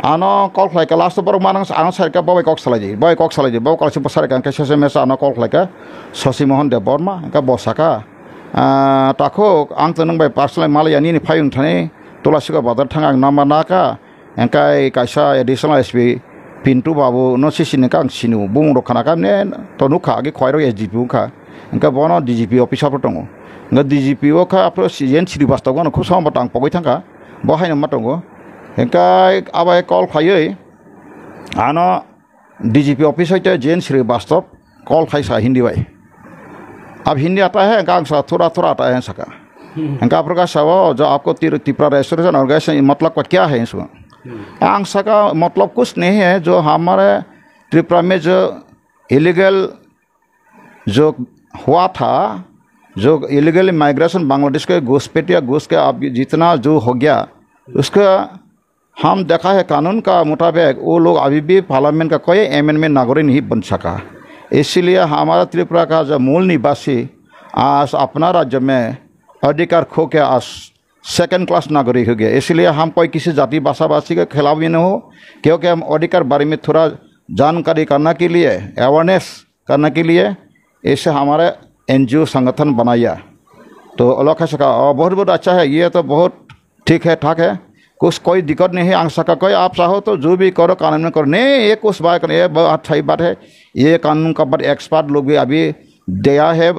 ano call khlai kha, last o borok manang ano sai kha, bo bai kok salai di, bo bai kok salai di, bo kok salai kha, hingke sese mesa ano call khlai kha, Shashi Mohan Debbarma, hingke bo saka, ah, takhuk ang to nwng bai personally malaya nini phayung thani, Tula Sikor bazar thang ang number na kha, hingke kaisa additional S P Pintu Babu no sisi ni kang sinu, bumung rok khana kha, ne to nukha, agi khwai rok S D P wngkha. Hingke bono D G P office o tongo. Hingke D G P o kha aphuru si-, yen Srivastava no khub sama tang pogwi thangkha. Bo haino ma tongo. Hingke abai call khaiwi ano D G P office hoite J N Srivastava call khai sa Hindi bai. Ab Hindi ata hai, hingke ang sa thura thura ata hai saka. Hingke aphuru kha sao, "Jo aapko Tir-, Tripura Restoration Organization matlab ka kya hai?" hinwi saka. Ang saka, "Matlab kuch nahi hai, jo hamare Tripura mein jo illegal जो हुआ था, जो illegal migration Bangladesh के घुसपैठिया घुस के अब जितना जो हो गया, उसका हम देखा है कानून का मुताबिक वो लोग अभी भी पार्लियामेंट का कोई अमेंडमेंट नागरिक नहीं बन सका। इसीलिए हमारा त्रिपुरा का जो मूल निवासी आज अपना राज्य में अधिकार खो के आज सेकंड क्लास नागरिक हो गया। इसलिए हम कोई किसी जाति भाषा भाषी के खिलाफ भी नहीं हो, क्योंकि हम अधिकार बारे में थोड़ा जानकारी करने के लिए, अवेयरनेस करने के लिए ऐसे हमारे एनजीओ संगठन बनाया।" तो अलग है सका, "ओ, बहुत बहुत अच्छा है, ये तो बहुत ठीक है, ठाक है, कुछ कोई दिक्कत नहीं है।" आंग सका, "कोई आप चाहो तो जो भी करो, कानून में करो।" नहीं, ये कुछ बात नहीं, ये बहुत अच्छी बात है, ये कानून का बात एक्सपर्ट लोग भी अभी दिया है,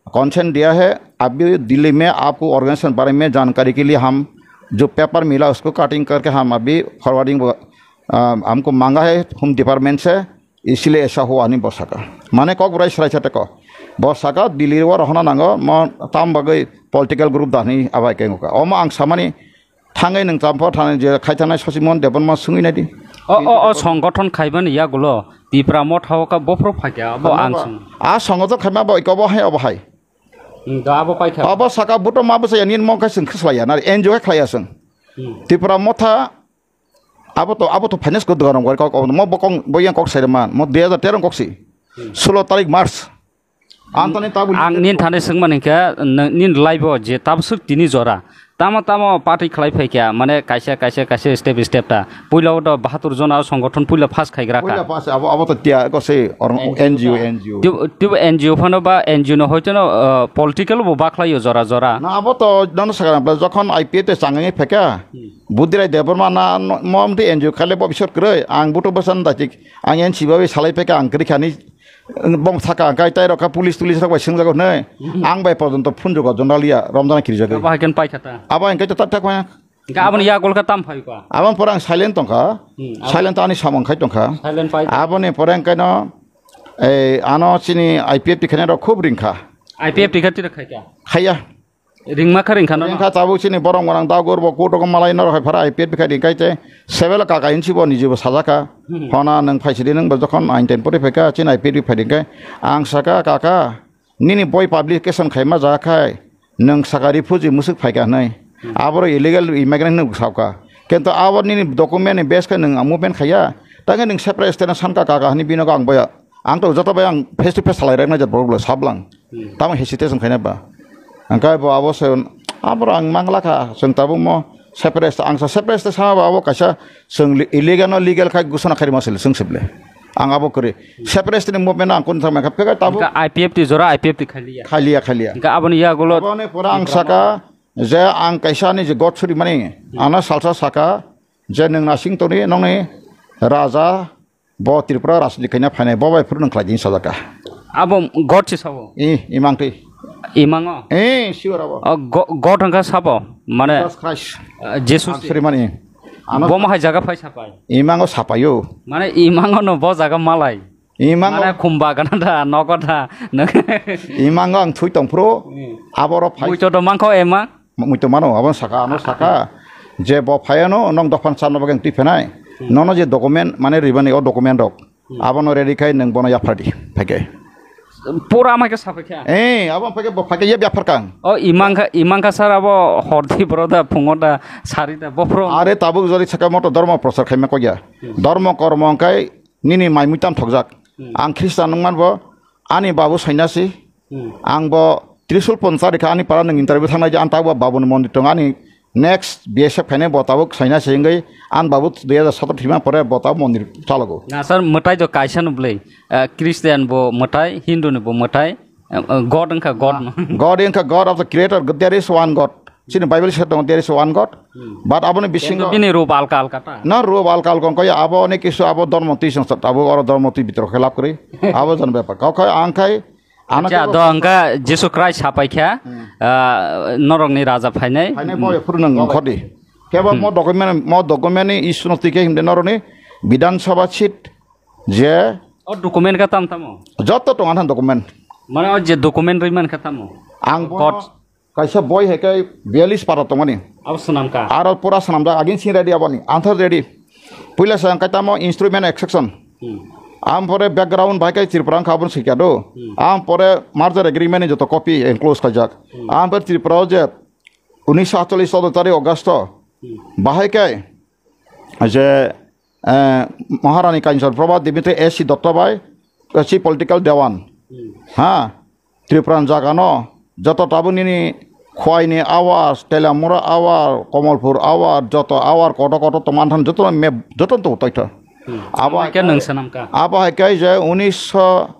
कंसेंट दिया है, अभी दिल्ली में आपको ऑर्गेनाइजेशन बारे में जानकारी के लिए हम जो पेपर मिला उसको कटिंग करके हम अभी फॉरवर्डिंग, अ, हमको मांगा है होम डिपार्टमेंट से, इसलिए ऐसा हुआ नहीं बोल सका। माने कॉकबराई सराय छाते को बोल सका, दिल्ली वो रहना नंगो, मो ताम बगै पॉलिटिकल ग्रुप दानी अबाय के ओका। ओमा आंग सामानी Thangwi nwng Champha thani je khai thangnai Sosimohon Debbarma swngwi naidi. O, o, o songgothon khaimani yagulo Tipra Motha o ka bophro phaikha, abo ang swng. A songgothon khaima bo iko bo hai, obo hai. Hmm, da abo paikha. Abo saka buto ma bwsaya nini mokhe swng khe swlaiya na, N G O khe khlaiya swng. Hmm. Tipra Motha abo to, abo to finance ko dogan rok kok, mo bokong bo yang kok sai man, mo dui hajar tero kok si. Hmm. Sulo tarik March. Ang tani tabuk ang nin thani swngmani khe, n-, nin live o je tabswk tini jora, Tamo tamo party khlai phai kha, mane kaisa, kaisa, kaisa step, step ta. Puila o do bahatur jona o songgothon puila pass khaigra kha. Puila pass abo, abo to tia ko se or N G O N G O, ta. N G O. Tib-, tib N G O phano ba N G O no hoito no, uh, political bo bakhlai o jora jora. Na abo to nono sakha na, jokhon I P F te changai phai kha. Hmm. Budirai Debbarma na no, mo amti N G O khale bo bisot kwrwi. Ang buto bwsan datik. Ang N C ba bai salai phai kha, ang kwrwi khani. Bong saka ang kai tai rok kha, police, police rok bai swngjago hwnwi. Hmm. Ang bai porjonto phone jogo jonalia romjana kirijagwi. Abo hai khe pai kha ta. Abo ang kai ta tak phai. Hingke aboni yagol khe tam phai kha? Aboni pore ang silent tongkha. Hmm, abo. Silent ani samung khai tongkha. Silent phai. Aboni pore ang kaino, ei, ano chini I P F T khainai rok khub ringkha. I P F T khe tira khai kha? Khaiya. Ringma kha ringkha no? Ringkha tabuk chini borok morang dagur bo kutok malai norok hai phara I P F T khai ringkai te. Sebelo kaka hinsi bo niji bo sajaka. Hmm. Hona nwng phaisidi nwng bo jokhon ain ten pori phaika chini I P F T phai ringkai. Ang saka kaka. Nini boi publication khaima jaga khai, nwng saka refugee mwswk phaikha hwnwi. Hmm. Aboro illegal immigrant hwnwi bwsakha. Kintu abo nini document ni base khe nwng movement khaiya. Tangkhe nwng separate state no sankha kaka hwnwi binogo ang boya. Ang to joto bai ang face to face salai rekna jat borok le sablang. Hmm. Tamo hesitation khaina ba. Angkai bo abo se aboro ang mangla kha, chwng tabuk mo separate state, ang sa separate state sama ba abo kaisa chwng li-, illegal no legal khai gusana khairima sile chwng sible. Ang abo kwrwi. Separate ni movement ang kun thangma kha, phega tabuk. Hingke I P F T jora I P F T khaliya. Khaliya, khaliya. Hingke aboni yagulo. Aboni pore ang saka je ang kaisa ni je God suri mani, ano salsa saka je nwng nasing toni nongni raja bo Tripura rajniti khaina phainai bo bai phuru nwng khlai din sajaka. Abo God si sabo? I, imang twi. Imango? Eh, sure abo. O go-, God hingke sabo? Mane, Jesus Christ. Eh, Jesus. Ang suri mani. Ano bo mo hai jaga phai sapai? Imango sapayo. Mane imango no bo jaga malai. Imango. Mane khumba gana da, nogo da. Imango ang thui tongphuru. Hmm. Aboro phai. Muicho do mangkho ema? Muicho mano, abo saka, ano saka. Je bo phaiano, nong dophan sanno bageng twi phenai. Hmm. Nono je document, mane ribani o document rok. Hmm. Abono ready khai nwng bono yaphardi, phai khe. Pura mai khe sapai kha? Eh, abo phai khe bo phai khe yep yaphar kang. O imang kha, imang kha sir abo hordi bro da, phungo da, sari da, bo phro. Are tabuk jodi saka moto dhormo prochar khaima kogya. Hmm. Dhormo kormo hwnkhe nini mai mui tam thokjak. Hmm. Ang Khristan wngman bo, ani babu sainyasi. Hmm. Ang bo Trishul ponchari kha, ani para nwng interview thangnai je, ang tabuk bo babuni mondir tongo, ani next B S F khainai bo tabuk saina se wngwi, ang babu dui hajar sotoro thwima pore bo tabuk mondir chalogo. Na sir, mwtai do kaisa no bwlwi, eh, Christian bo mwtai, Hindu ni bo mwtai, eh, eh, God wngkha God no. God wngkha God of the creator, there is one God. Chini Bible se tongo, there is one God. Hmm. But aboni bisingo bini rup alka alka ta? Na, rup alka alka wngkha, abo ni kisu abo dhormo twi songsa, abo oro dhormo twi bitro khe lab kwrwi. Abo jan bepar. Kok khai ang khai, ano acha, kebo do hwnkha Jisu Christ sapai kha, hmm, ah, norokni raja phainai. Phainai bo phuru nang khodi. Kebo mo document, mo document ni issue no twi khe himde norokni Bidhan Sabha seat je. O document kha tam tamo? Joto tongo than document. Mane o je document rwi man kha tamo? Ang bo court. Kaisa boi hai khe biyalis para tongmani. Abo swnamkha. Aro pura swnamjak, agin sing ready aboni, anthor ready. Puila sa ang kaitamo instrument extraction. Hmm. Am pore background bai khe Tripura wngkha aboni swikha do. Hmm. Am pore merger agreement ni joto copy enclose khaijak. Hmm. Am pore Tripura o je unisho atchollish chaudo tarik August o. Hmm. Bahai khe je, eh, Maharani Kanchan Prabha Devi tei S C Dutta bai, eh, si political dewan. Hmm. Ha, Tripura ni jaga no, joto tabuk nini Khwai ni awar, Telamura awar, Komolpur awar, joto awar koto koto tongma than joto map joto to toitho. Hmm. Abo hai khe nwng swnamkha. Abo hai khe je unisho,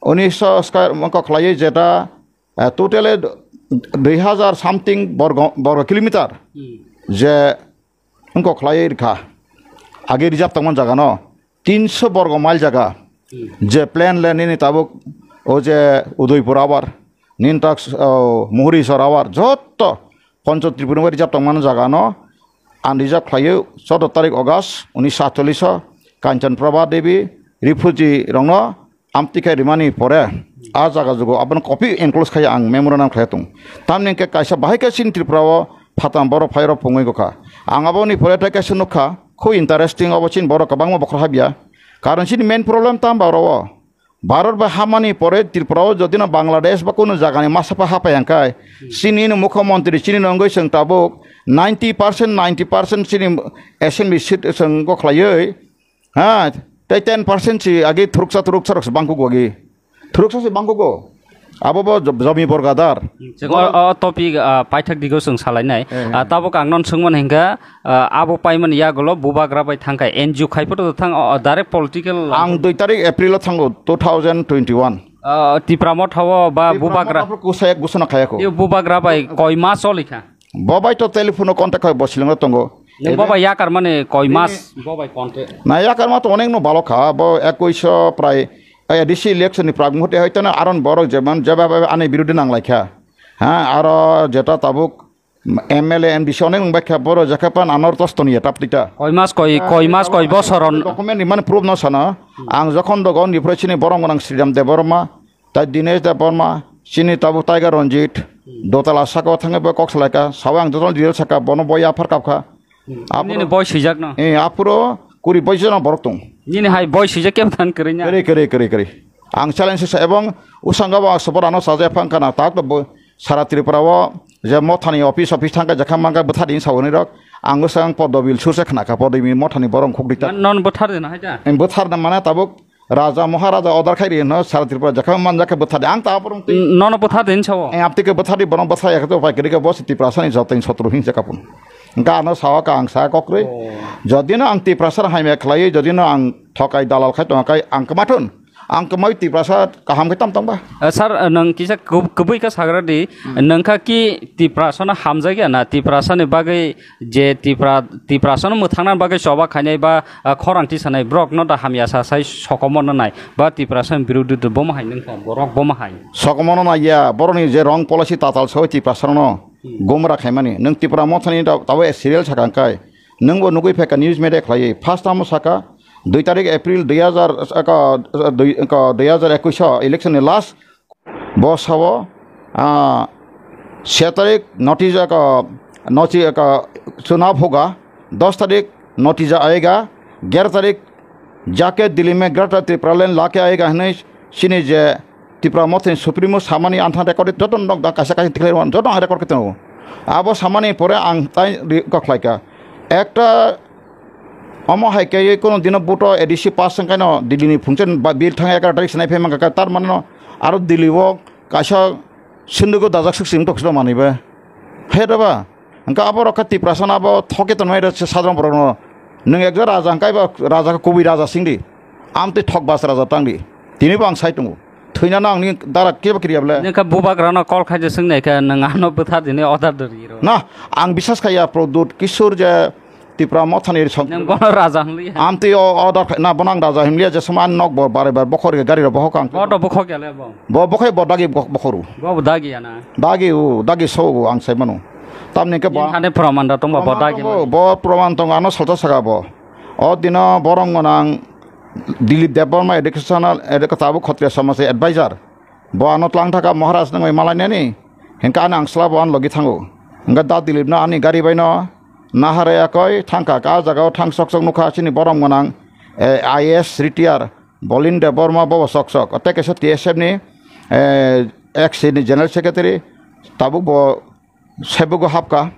unisho square wngkha khlaiwi jeta, eh, totally dui hajar something borgo, borgo kilometer. Hmm. Je wngkok khlaiwi rwkha. Age reserve tongmani jaga no tinso borgo mile jaga. Hmm. Je plain land nini tabuk o je Udaipur abar, nini tak, o, Muhuri sor abar, jotto Pancho Tripura reserve tongmani jaga no ang reserve khlaiwi chaudo tarik August unisho atchollish o Kanchan Prabha Devi refugee rokno amtwi khe rimani pore, a jaga jugo abono copy enclose khai ang memorandum khlai tong. Tamni hwnkhe kaisa bahai khe chini Tripura o phatam borok phai rok pungwi gokha. Ang aboni pore tei kaisa nukha, khub interesting, obo chini borok kwbangma bokhorok habya. Karon chini main problem tam ba oro o. Bharat bai hamani pore Tripura o jodi no Bangladesh ba kunu jagani masa pha hapai hwnkhe, chini no mukhyamantri chini no wngwi chwng tabuk ninety percent, ninety percent chini assembly seat chwng go khlaiwi, ha, tei ten percent si agi thuruksa, thuruksa rok si bangkuk agi. Thuruksa si bangkuk o. Abo bo job-, jomi borgadar. Chwng o, o topic, ah, paithak digo chwng salainai. Eh, eh. Ah, tabuk ang non swngmani hinkha, ah, abo paimani yagulo bubagra bai thangkha N G O khai photo thang, o, o direct political. Ang dui tarik April o thango two thousand twenty-one. Ah, Tipra Motha o ba Tipra bubagra. Motha o kusa ek gusana khayako. Yo bubagra bai koi mas solikha. Bo bai to telephone o contact khai bo silingno tongo. Nung bo bai yakar mani koi mas bo bai contact. Na yakar ma to onek no balo kha, bo ekuish prai, eh, A D C election ni prag muhurte hoito na aron borok jeman jeba ani biruddhe nang laikha. Ha, aro jeta tabuk M L A, M D C onek nung bai kha, boro jakha pan anor tos toni etap tita. Koi mas koi, koi mas koi bosor on. Document ni mani proof no sana. Ang jokhon dogo ni pore chini borok nang Sridham Debbarma, Tai Dinesh Debbarma, chini tabuk Tiger Ranjit, dotala saka o thangwi bo kok salaikha, sawi ang jotono detail saka, bono bo yaphar kapkha. Nini boi swijak no? Eh, aphuru kuri boijo no borok tong. Nini hai boi swijak kebo than kwrwi na? Kwrwi, kwrwi, kwrwi, kwrwi. Ang challenge sa ebong usanga bo ang sobor ano sajai phang kana tak to bo sara Tripura o je mothani office office thangka jakha mangka bwthar din sawani rok. Ang usang podobil surse khna kha podobil mothani borok khuk dita. Non bwthar din hai da? Em bwthar na mana tabuk Raja Maharaja order khai ri hino sara Tripura jakha manjak khe bwthar di. Ang ta aporong twi. Nono bwthar di hinsa o. Eh, apti khe bwthar di, bono bwthar ya khe to pai khe bo si Tiprasa ni joto ni sotro hinsa kapun. Hingkhe ano sawa ka ang sa kokrwi. Oh. Jodi no ang Tiprasa hai me khlai, jodi no ang thokai dalal khai tong kai ang kemathun. Ang kemai Tiprasa kaham khai tam tong ba. Eh, sir, eh, nang kisa kub-, kubui ka sagra di, hmm, nang kha ki Tiprasa no hamjak ya na Tiprasa ni bagwi je Tipra, Tiprasa no mwthangna bagwi choba khainai ba, ah, khorang tisanai borok no da hamya sa sai sokomorno nai ba Tiprasa ni birodhi do bomo hai nung kha borok bomo hai. Sokomorno nai ya, borok ni je wrong policy tatal soi Tiprasa no, hmm, gumra khaimani. Nung Tipra Motha ni da, tabo serial sakang kai. Nung bo nugui phaika news media khlai. First time saka dui tarik April dui hajar, aka, dui, aka, dui hajar ekush o election ni last Bo sao, ah, se tarik notija ka, nochi ka chunav hoga, dos tarik notija aega, gyar tarik jake Delhi mein Greater Tipraland lake aega hinwi chini je Tipra Mothani Supremo samani anthan record joto nok da kaisa kaisa tikhlai rwan joto ang record khe tongo. Abo samani pore ang tai ri-, kokhlai ka. Ekta Omo hai khe kono dino buto A D C pass wngkhaino Delhi ni phungchen ba bill thang egaroh tarik sinai phai mankha, tar mane no aro Delhi o kaisa sindugo dajak suk sing tok silo manwi ba. He da ba? Hwnkhe abo rok khe Tiprasa no abo thoke tonmai rw sadron borok no. Nwng ekjon raja hwnkhe ba raja khe kubui raja singdi. Amtwi thok bas raja tangdi. Tini bo ang sai tongo. Thwinano ang ni dara kebo kiriya bole. Nini khe bubagrano call khaide swngnai khe nwng ano bwthar dini order do riro. Na, ang biswas khaiya Pradyut Kishore je Tipra Mothani song. Nwng bono raja hwnliya. Amtwi o order khai, na bono ang raja hwnliya je soman nok bo bare bare bokhor ge gari ro bokhok ang. Bodo bokhok ya le bo. Bo bokhai bo dagi bok-, bokhoru. Bo bo dagi ya na. Dagi u, dagi so u ang sai manu. Tamni khe bo. Nini hane proman da tongba bo dagi. Bo, bo proman tong ano salta saka bo. O dino borong ngonang Dilip Debbarma educational, edu-, tabuk Khatriya Samaj advisor. Bo ano tlang thaka Maharaj nangwi malainani. Hingke ani ang sla bo ano logi thango. Hingke da Dilip no ani gari bai no nahare akoi thangka ka jaga o thang sok sok nukha chini borom gwnang, eh, I A S retire Bolin Debbarma bo sok sok. Tei kaisa T S F ni, eh, ex ni general secretary tabuk bo Saibugo hapka,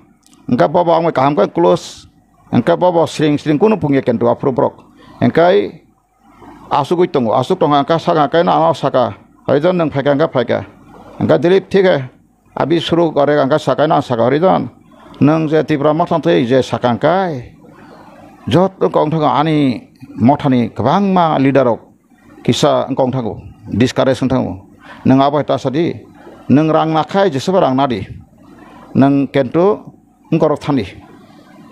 hingke bobo ang bai kaham khe close, hingke bobo sring sring kunu phungya kento aphuru borok. Hingke asugui tongo, asuk tongkha hingke saka hingke no ano saka, "Horizon nwng phaikha hingke phaikha." Hingke Dilip thik hai, abi suru gore hingke saka no ang saka, "Horizon, nwng je Tipra Motha twi je saka hingke joto kong thango ani mothani kwbangma leader rok." Kisa wngkha wng thango, discourage wng thango. Nwng abo hai ta sadi, nwng rang nakhai jesaba rang nadi. Nwng kento wngkorok thani.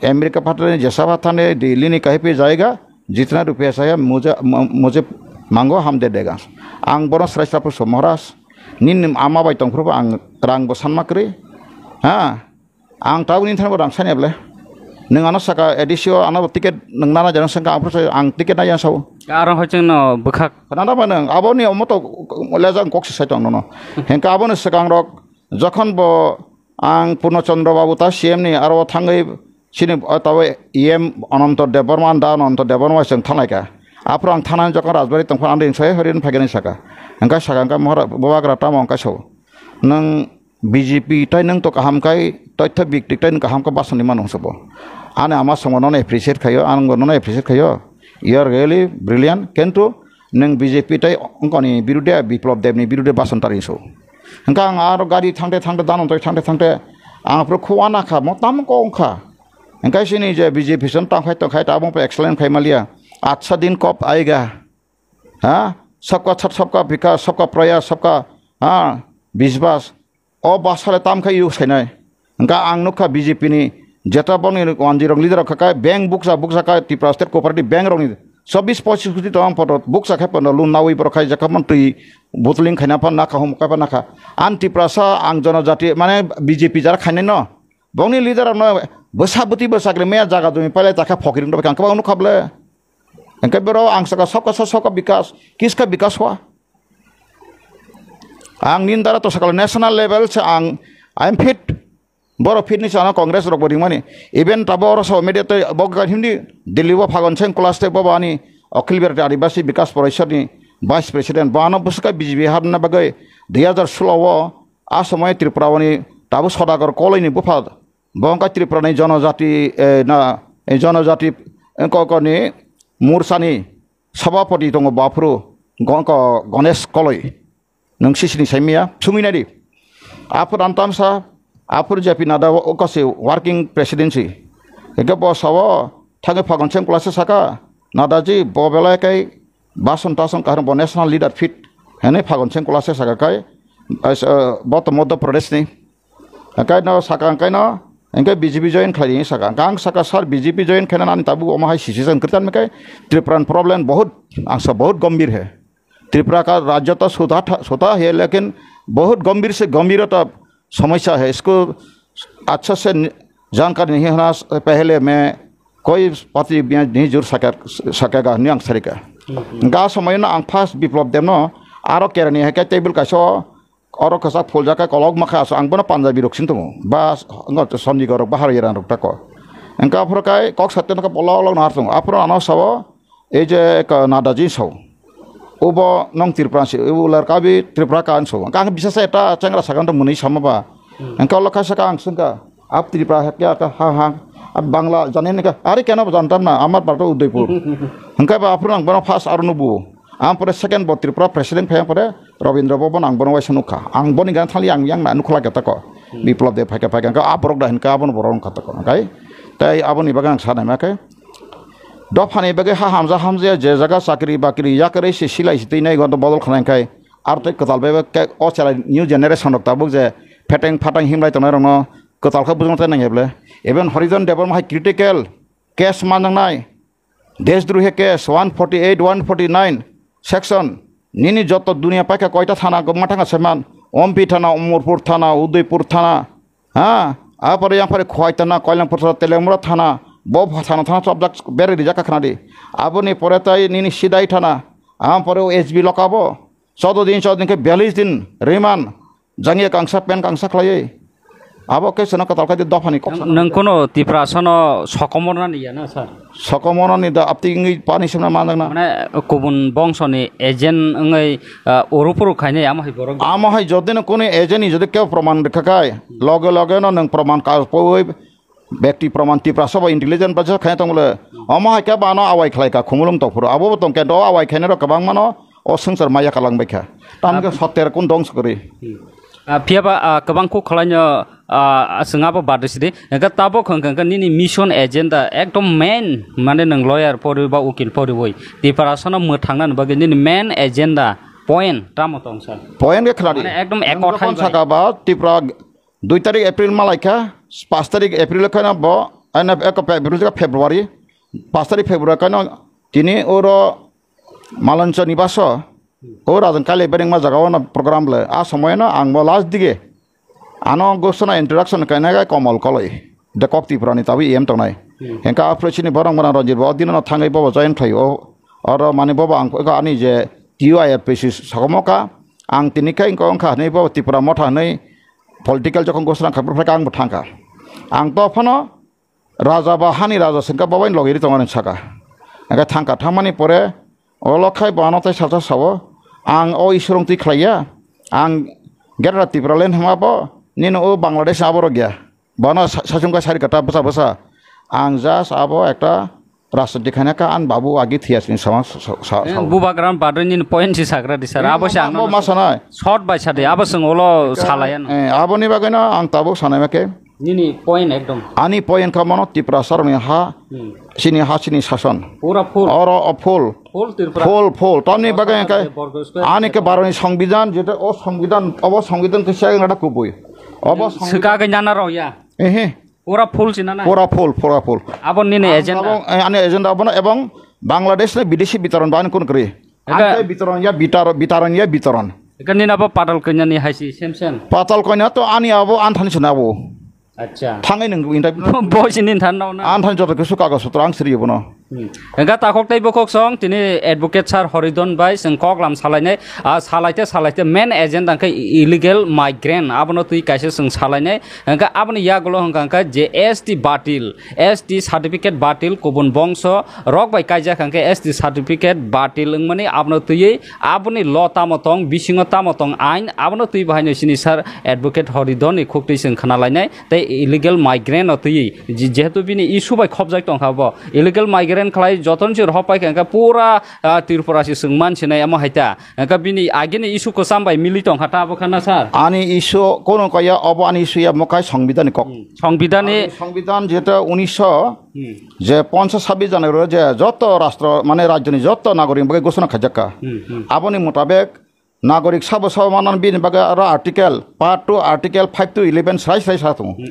America phatani jesaba thani Delhi ni kahipi jaiga, jitna rupiya saya mujhe, mu-, mujhe mango ham de dega. Ang bono srai srai puso Maharaj, nini ama bai tongphuru ang rang bo sanma kwrwi. Ha? Ang tabuk nini thani bo rang sani ble. Nwng ano saka A D C o ano ticket nwng nana jana sengka ang phuru ang ticket na yang sao. Aro hoi chwng no bwkhak. Nana ba nwng abo ni omo to lejang kok se sai tong nono. Hengka abo ni swkang rok jokhon bo ang Purno Chandra Babu ta C M ni aro thangwi sini, o, tawi E M Ananto Debbarma da Ananto Debbarma chwng thanglai ka. Aphuru ang thangnani jokhon Rajbari tongphano ang ring sai hori phai gani saka. Hengka saka hengka mohor bubagra tamo hengka sao. Nwng B J P tai nwng to kaham kai, toitha biktik tai nwng kaham khe bason di mano hwnsa bo. Ani ama songo nono appreciate khaio, ang bo nono appreciate khaio. You are really brilliant, kintu nwng B J P tai wngkoni birude, Biplab Deb ni birude bason tari so. Hwnkhe ang aro gari thangte thangte, dano twi thangte thangte, ang aphuru khuwa nakha, mo tamo kok wngkha. Hwnkhe sini je B J P son tangkhai tongkhai, tabuk explain khai maliya. Achcha din kab aega. Ha? Sabka sat, sabka bikas, sabka prayas, sabka, ha, biswas. O basa le tam khe use khainai. Hwnkhe ang nukha B J P ni jeta bongni wanjwi rok leader rok kha khe bank bukcha bukcha kha Tripura State Cooperative Bank rokni chobbish pochish koti tong ang poto bukcha khe pono loan nawi borok khai jakha mon twi bottling khaina phan nakha hum kha phan nakha. Ang Tiprasa ang jonojati mane B J P jara khainai no. Bongni leader rok no bwsa bwtwi bwsa kre meya jaga jumi pailai jakha phokiri wngwi kha ang kwbang nukha ble. Hwnkhe boro ang saka sabka sat sabka bikas, kiska bikas hwa. Ang nini dara to sakal national level se ang, I am fit. Boro fit ni sana Congress rok bo ringmani. Even tabo oro so media tei bo ga hindi Delhi bo Phagon Singh class tei bo ani Akhil Bharatiya Adivasi Bikas Parishad ni vice president bo ano bwswk B J P habna bagwi dui hazar solo o a somoy Tripura oni tabo Sodagar Koloi ni bupha bo wngkha Tripura ni jonojati, eh, na, eh, jonojati, eh, ko-, ko ni Morcha ni Sabapati tongo bo aphuru Go-, Go-, Ganesh Koloi. Nwng sisini saimaya, sungwi naidi. Aphuru antamsa, aphuru J P Nadda o, o kasi working presidency. Eke bo sao, thangwi Phagon Singh Koloi se saka, Nadda ji, bo belai kai bason tason kahar bo national leader fit. Hene Phagon Singh Koloi se saka kai, as, uh, bo to Madhya Pradesh ni. Hwnkhe no saka hwnkhe no, hwnkhe B J P join khlai di saka. Hwnkhe ang saka, "Sir, B J P join khaina nani tabuk omo hai sisi jang kwrwi tanmi khe Tripura ni problem bahut, ang sa bahut gambhir hai. Tripura ka rajya to sudhar tha, sudhar hai, lekin bahut gambhir se gambhir ta samosya hai. Isko achha se ni, jankari nahi hona pehle main koi party bhi nahi jur saka, sakega," hinwi ang sarika. Hwnkhe a somoy no ang first Biplab Deb no aro kerani hai khe table kaisa o Oro kwchak phuljak khe kolok ma khe aswk, ang bono Punjabi rok sini tongo, ba s-, wngkha Chandigarh rok, ba Haryana rok tako. Hwnkhe aphuru kai kok satte no khe polok lok nahar tongo. Aphuru ano sao, ei je ka Nadda ji sao. Ubo nong Tripura si, ubo lar kabi Tripura ka ang sao. Hwnkhe ang bisa sa eta chengra sakang to mwnwi sama ba. Hwnkhe ulo kha saka ang swngkha, "Ap Tripura ha kya ka ha ha, ap Bangla jane ne ka?" "Are keno jantam na, amar bar to Udaipur." Hwnkhe ba aphuru ang bono first aro nubu. Ang pore second bo Tripura president phai ang pore Rabindra Bhaban ang bono waisa nukha. Ang boni gan thali ang yang na nukhla khe tako. Biplab Deb phaikha phaikha ang aborok da hinka abono borok wngkha tako. Kai tai aboni bagwi ang sanai ma khe. Dophani bagwi ha hamja hamjaya je jaga chakri bakri yakarwi se silai se twi nai gonto bodol khanai kai. Ar tei kwtal bai khe o chwrai new generation rok tabuk je pheteng phatang himlai tongnai rokno kwtal khe bujong tai nang eble. Even Harijan Debbarma hai critical case manjaknai. Deshdrohi case one forty eight, one forty nine section. Nini joto duniya paikha koita thana goma thanga seman. Ompi thana, Omorpur thana, Udaipur thana. Ha? Apore yang pore Khowai thana, Koilangpur thana, Telemura thana. Bo thana thana chopjak beri rijak kha khnadi. Aboni pore tai nini Sidai thana. Am pore S B lokabo. Chaudo din, chaudo din khe biyalish din remand. Jangya kangsa, pen kangsa khlaiwi. Abo khe chwngno kwtal khai di dophani kok sana. Nwng kono Tiprasano sokomornani ya na, sir? Sokomornani da apti wngwi pani semna manjakna. Mane kubun bongsoni agent wngwi, ah, uru puru khainai amo hai borok. Amo hai jodi no kuni agent ni jodi kebo proman rikha khai, loge loge no nwng proman ka poi Bekti proman Tiprasa bo intelligent bacha khaina tongmole. Omo hai khe bano awai khlai ka khumulwng tongphuru. Abo bo tongkhe do awai khaina rok kwbang mano o swngchar maya kalang bai kha. Tamo khe soter kun dong sukri. Ah, phiya ba, ah, kwbang kuk khwlaino, ah, aswng abo bade sidi. Hwnkhe tabuk hwnkhe, hwnkhe nini mission agenda ekdom main, mane nwng lawyer poriwi ba ukil poriwi Tiprasano mwthangna bagwi nini main agenda point tamo tong sir? Point khe khladi. Mane ekdom Nwng ekot hai jokhon bai. Saka ba Tipra Dui tarik April malai kha, paanch tarik April khe no bo, ano eko April khe February, paanch tarik February khe no tini oro Malancha Nibaso, o Rajan Kali Berengma jaga o no program le, a somoy no ang bo last dige, ano gosona introduction khe nai Komol Koloi, de kok Tripura ni tabwi E M tongnai. Hmm. Hengka a pore chini borok mona Ranjit bo, o dino no thangwi bo bo join khlai o, oro mani bo bo ang ani je T U I R P C sokomo ka, ang tini khe wngkha wngkha hinwi bo Tripura motha hinwi, political jokhon gosora kha, bwrwi phai kha, ang bo thang kha. Ang to phano raja ba hani raja se wngkha, bo bai logi ri tongo hinwi saka. Hwnkhe thang kha, thangmani pore olo khai bo ano tei salsa sao, "Ang o Isurong twi khlai ya, ang Greater Tipraland hwnma bo, nini o Bangladesh abo rok ya." Bono sa-, sachung kha sari kata bwsa bwsa. Ang just abo ekta Rajniti khaina kha, an babu agi thiyasini sama sa, sa, sa, Eh, sa. Bubagra badri nini point si sagra di sar. Eh, Abo se ma, ang ma, ma sanai. Short bai sadi, abo seng olo salaya no. Eh, aboni bagwi no ang tabuk sanai ma khe. Nini point ekdom. Ani point kha mano Tiprasa rokni ha, Hmm. Chini ha, chini sason. Pura full. Oro o full. Full Tripura. Full, full. Tamni bagwi Kota khe je borgo square ani khe baroni songbidan, jeta o songbidan, obo songbidan khe siya ngata kubui. Obo songbidan. Sika gwi nana rok ya. Ehe. Pura full si nana. Pura full, pura full. Abo nini Ang agenda. Tabuk, eh, ani agenda abono ebong Bangladesh ni bidesi bitoron bani kun kri. Eka- Ante bitoron ya bitar-, bitoron ya bitoron. Eka nini abo patal kanya ni haisi sem sem. Patal kanya to ani abo anthani sina abo. Acha. Thangai nang interview. Bo sini than nau na. Anthani joto kisu kago sutra ang siri bono. Hmm. Eka takhok tei bokhok song tini advocate sir Horidon bai seng kok lam salainai, ah, salaite salaite main agenda khe illegal migrant abono twi kaisa seng salainai. Hingke aboni yagulo hingka hingke je S T batil, S T certificate batil, kubun bongso rok bai kaijak hingke S T certificate batil wngmani abono twiwi aboni law tamo tong, bisingo tamo tong ain, abono twi bahaino sini sir advocate Horidon ni khuktwi chwng khna lainai tei illegal migrant no twiwi, je-, jehetu bini issue bai khopjak tongkha bo, illegal migrant khlai jotono se rohor paikha hingke pura, ah, Tripura se chwng man sinai amo hai ta. Hingke bini agini issue kwcham bai mili tongkha ta abo khana sir? Ani issue kono kaya obo ani issue ya mokai songbidani kok. Hmm. Songbidani Ani songbidan jeta unisho Hmm. je ponchas sabis janai ro je joto rastro mane rajyoni joto nagorik bagwi gosona khaijakka. Hmm, hmm. Aboni mutabek nagorik sabo sabo manan bini bagwi aro article part two article five to eleven srai srai sa tongo. Hmm.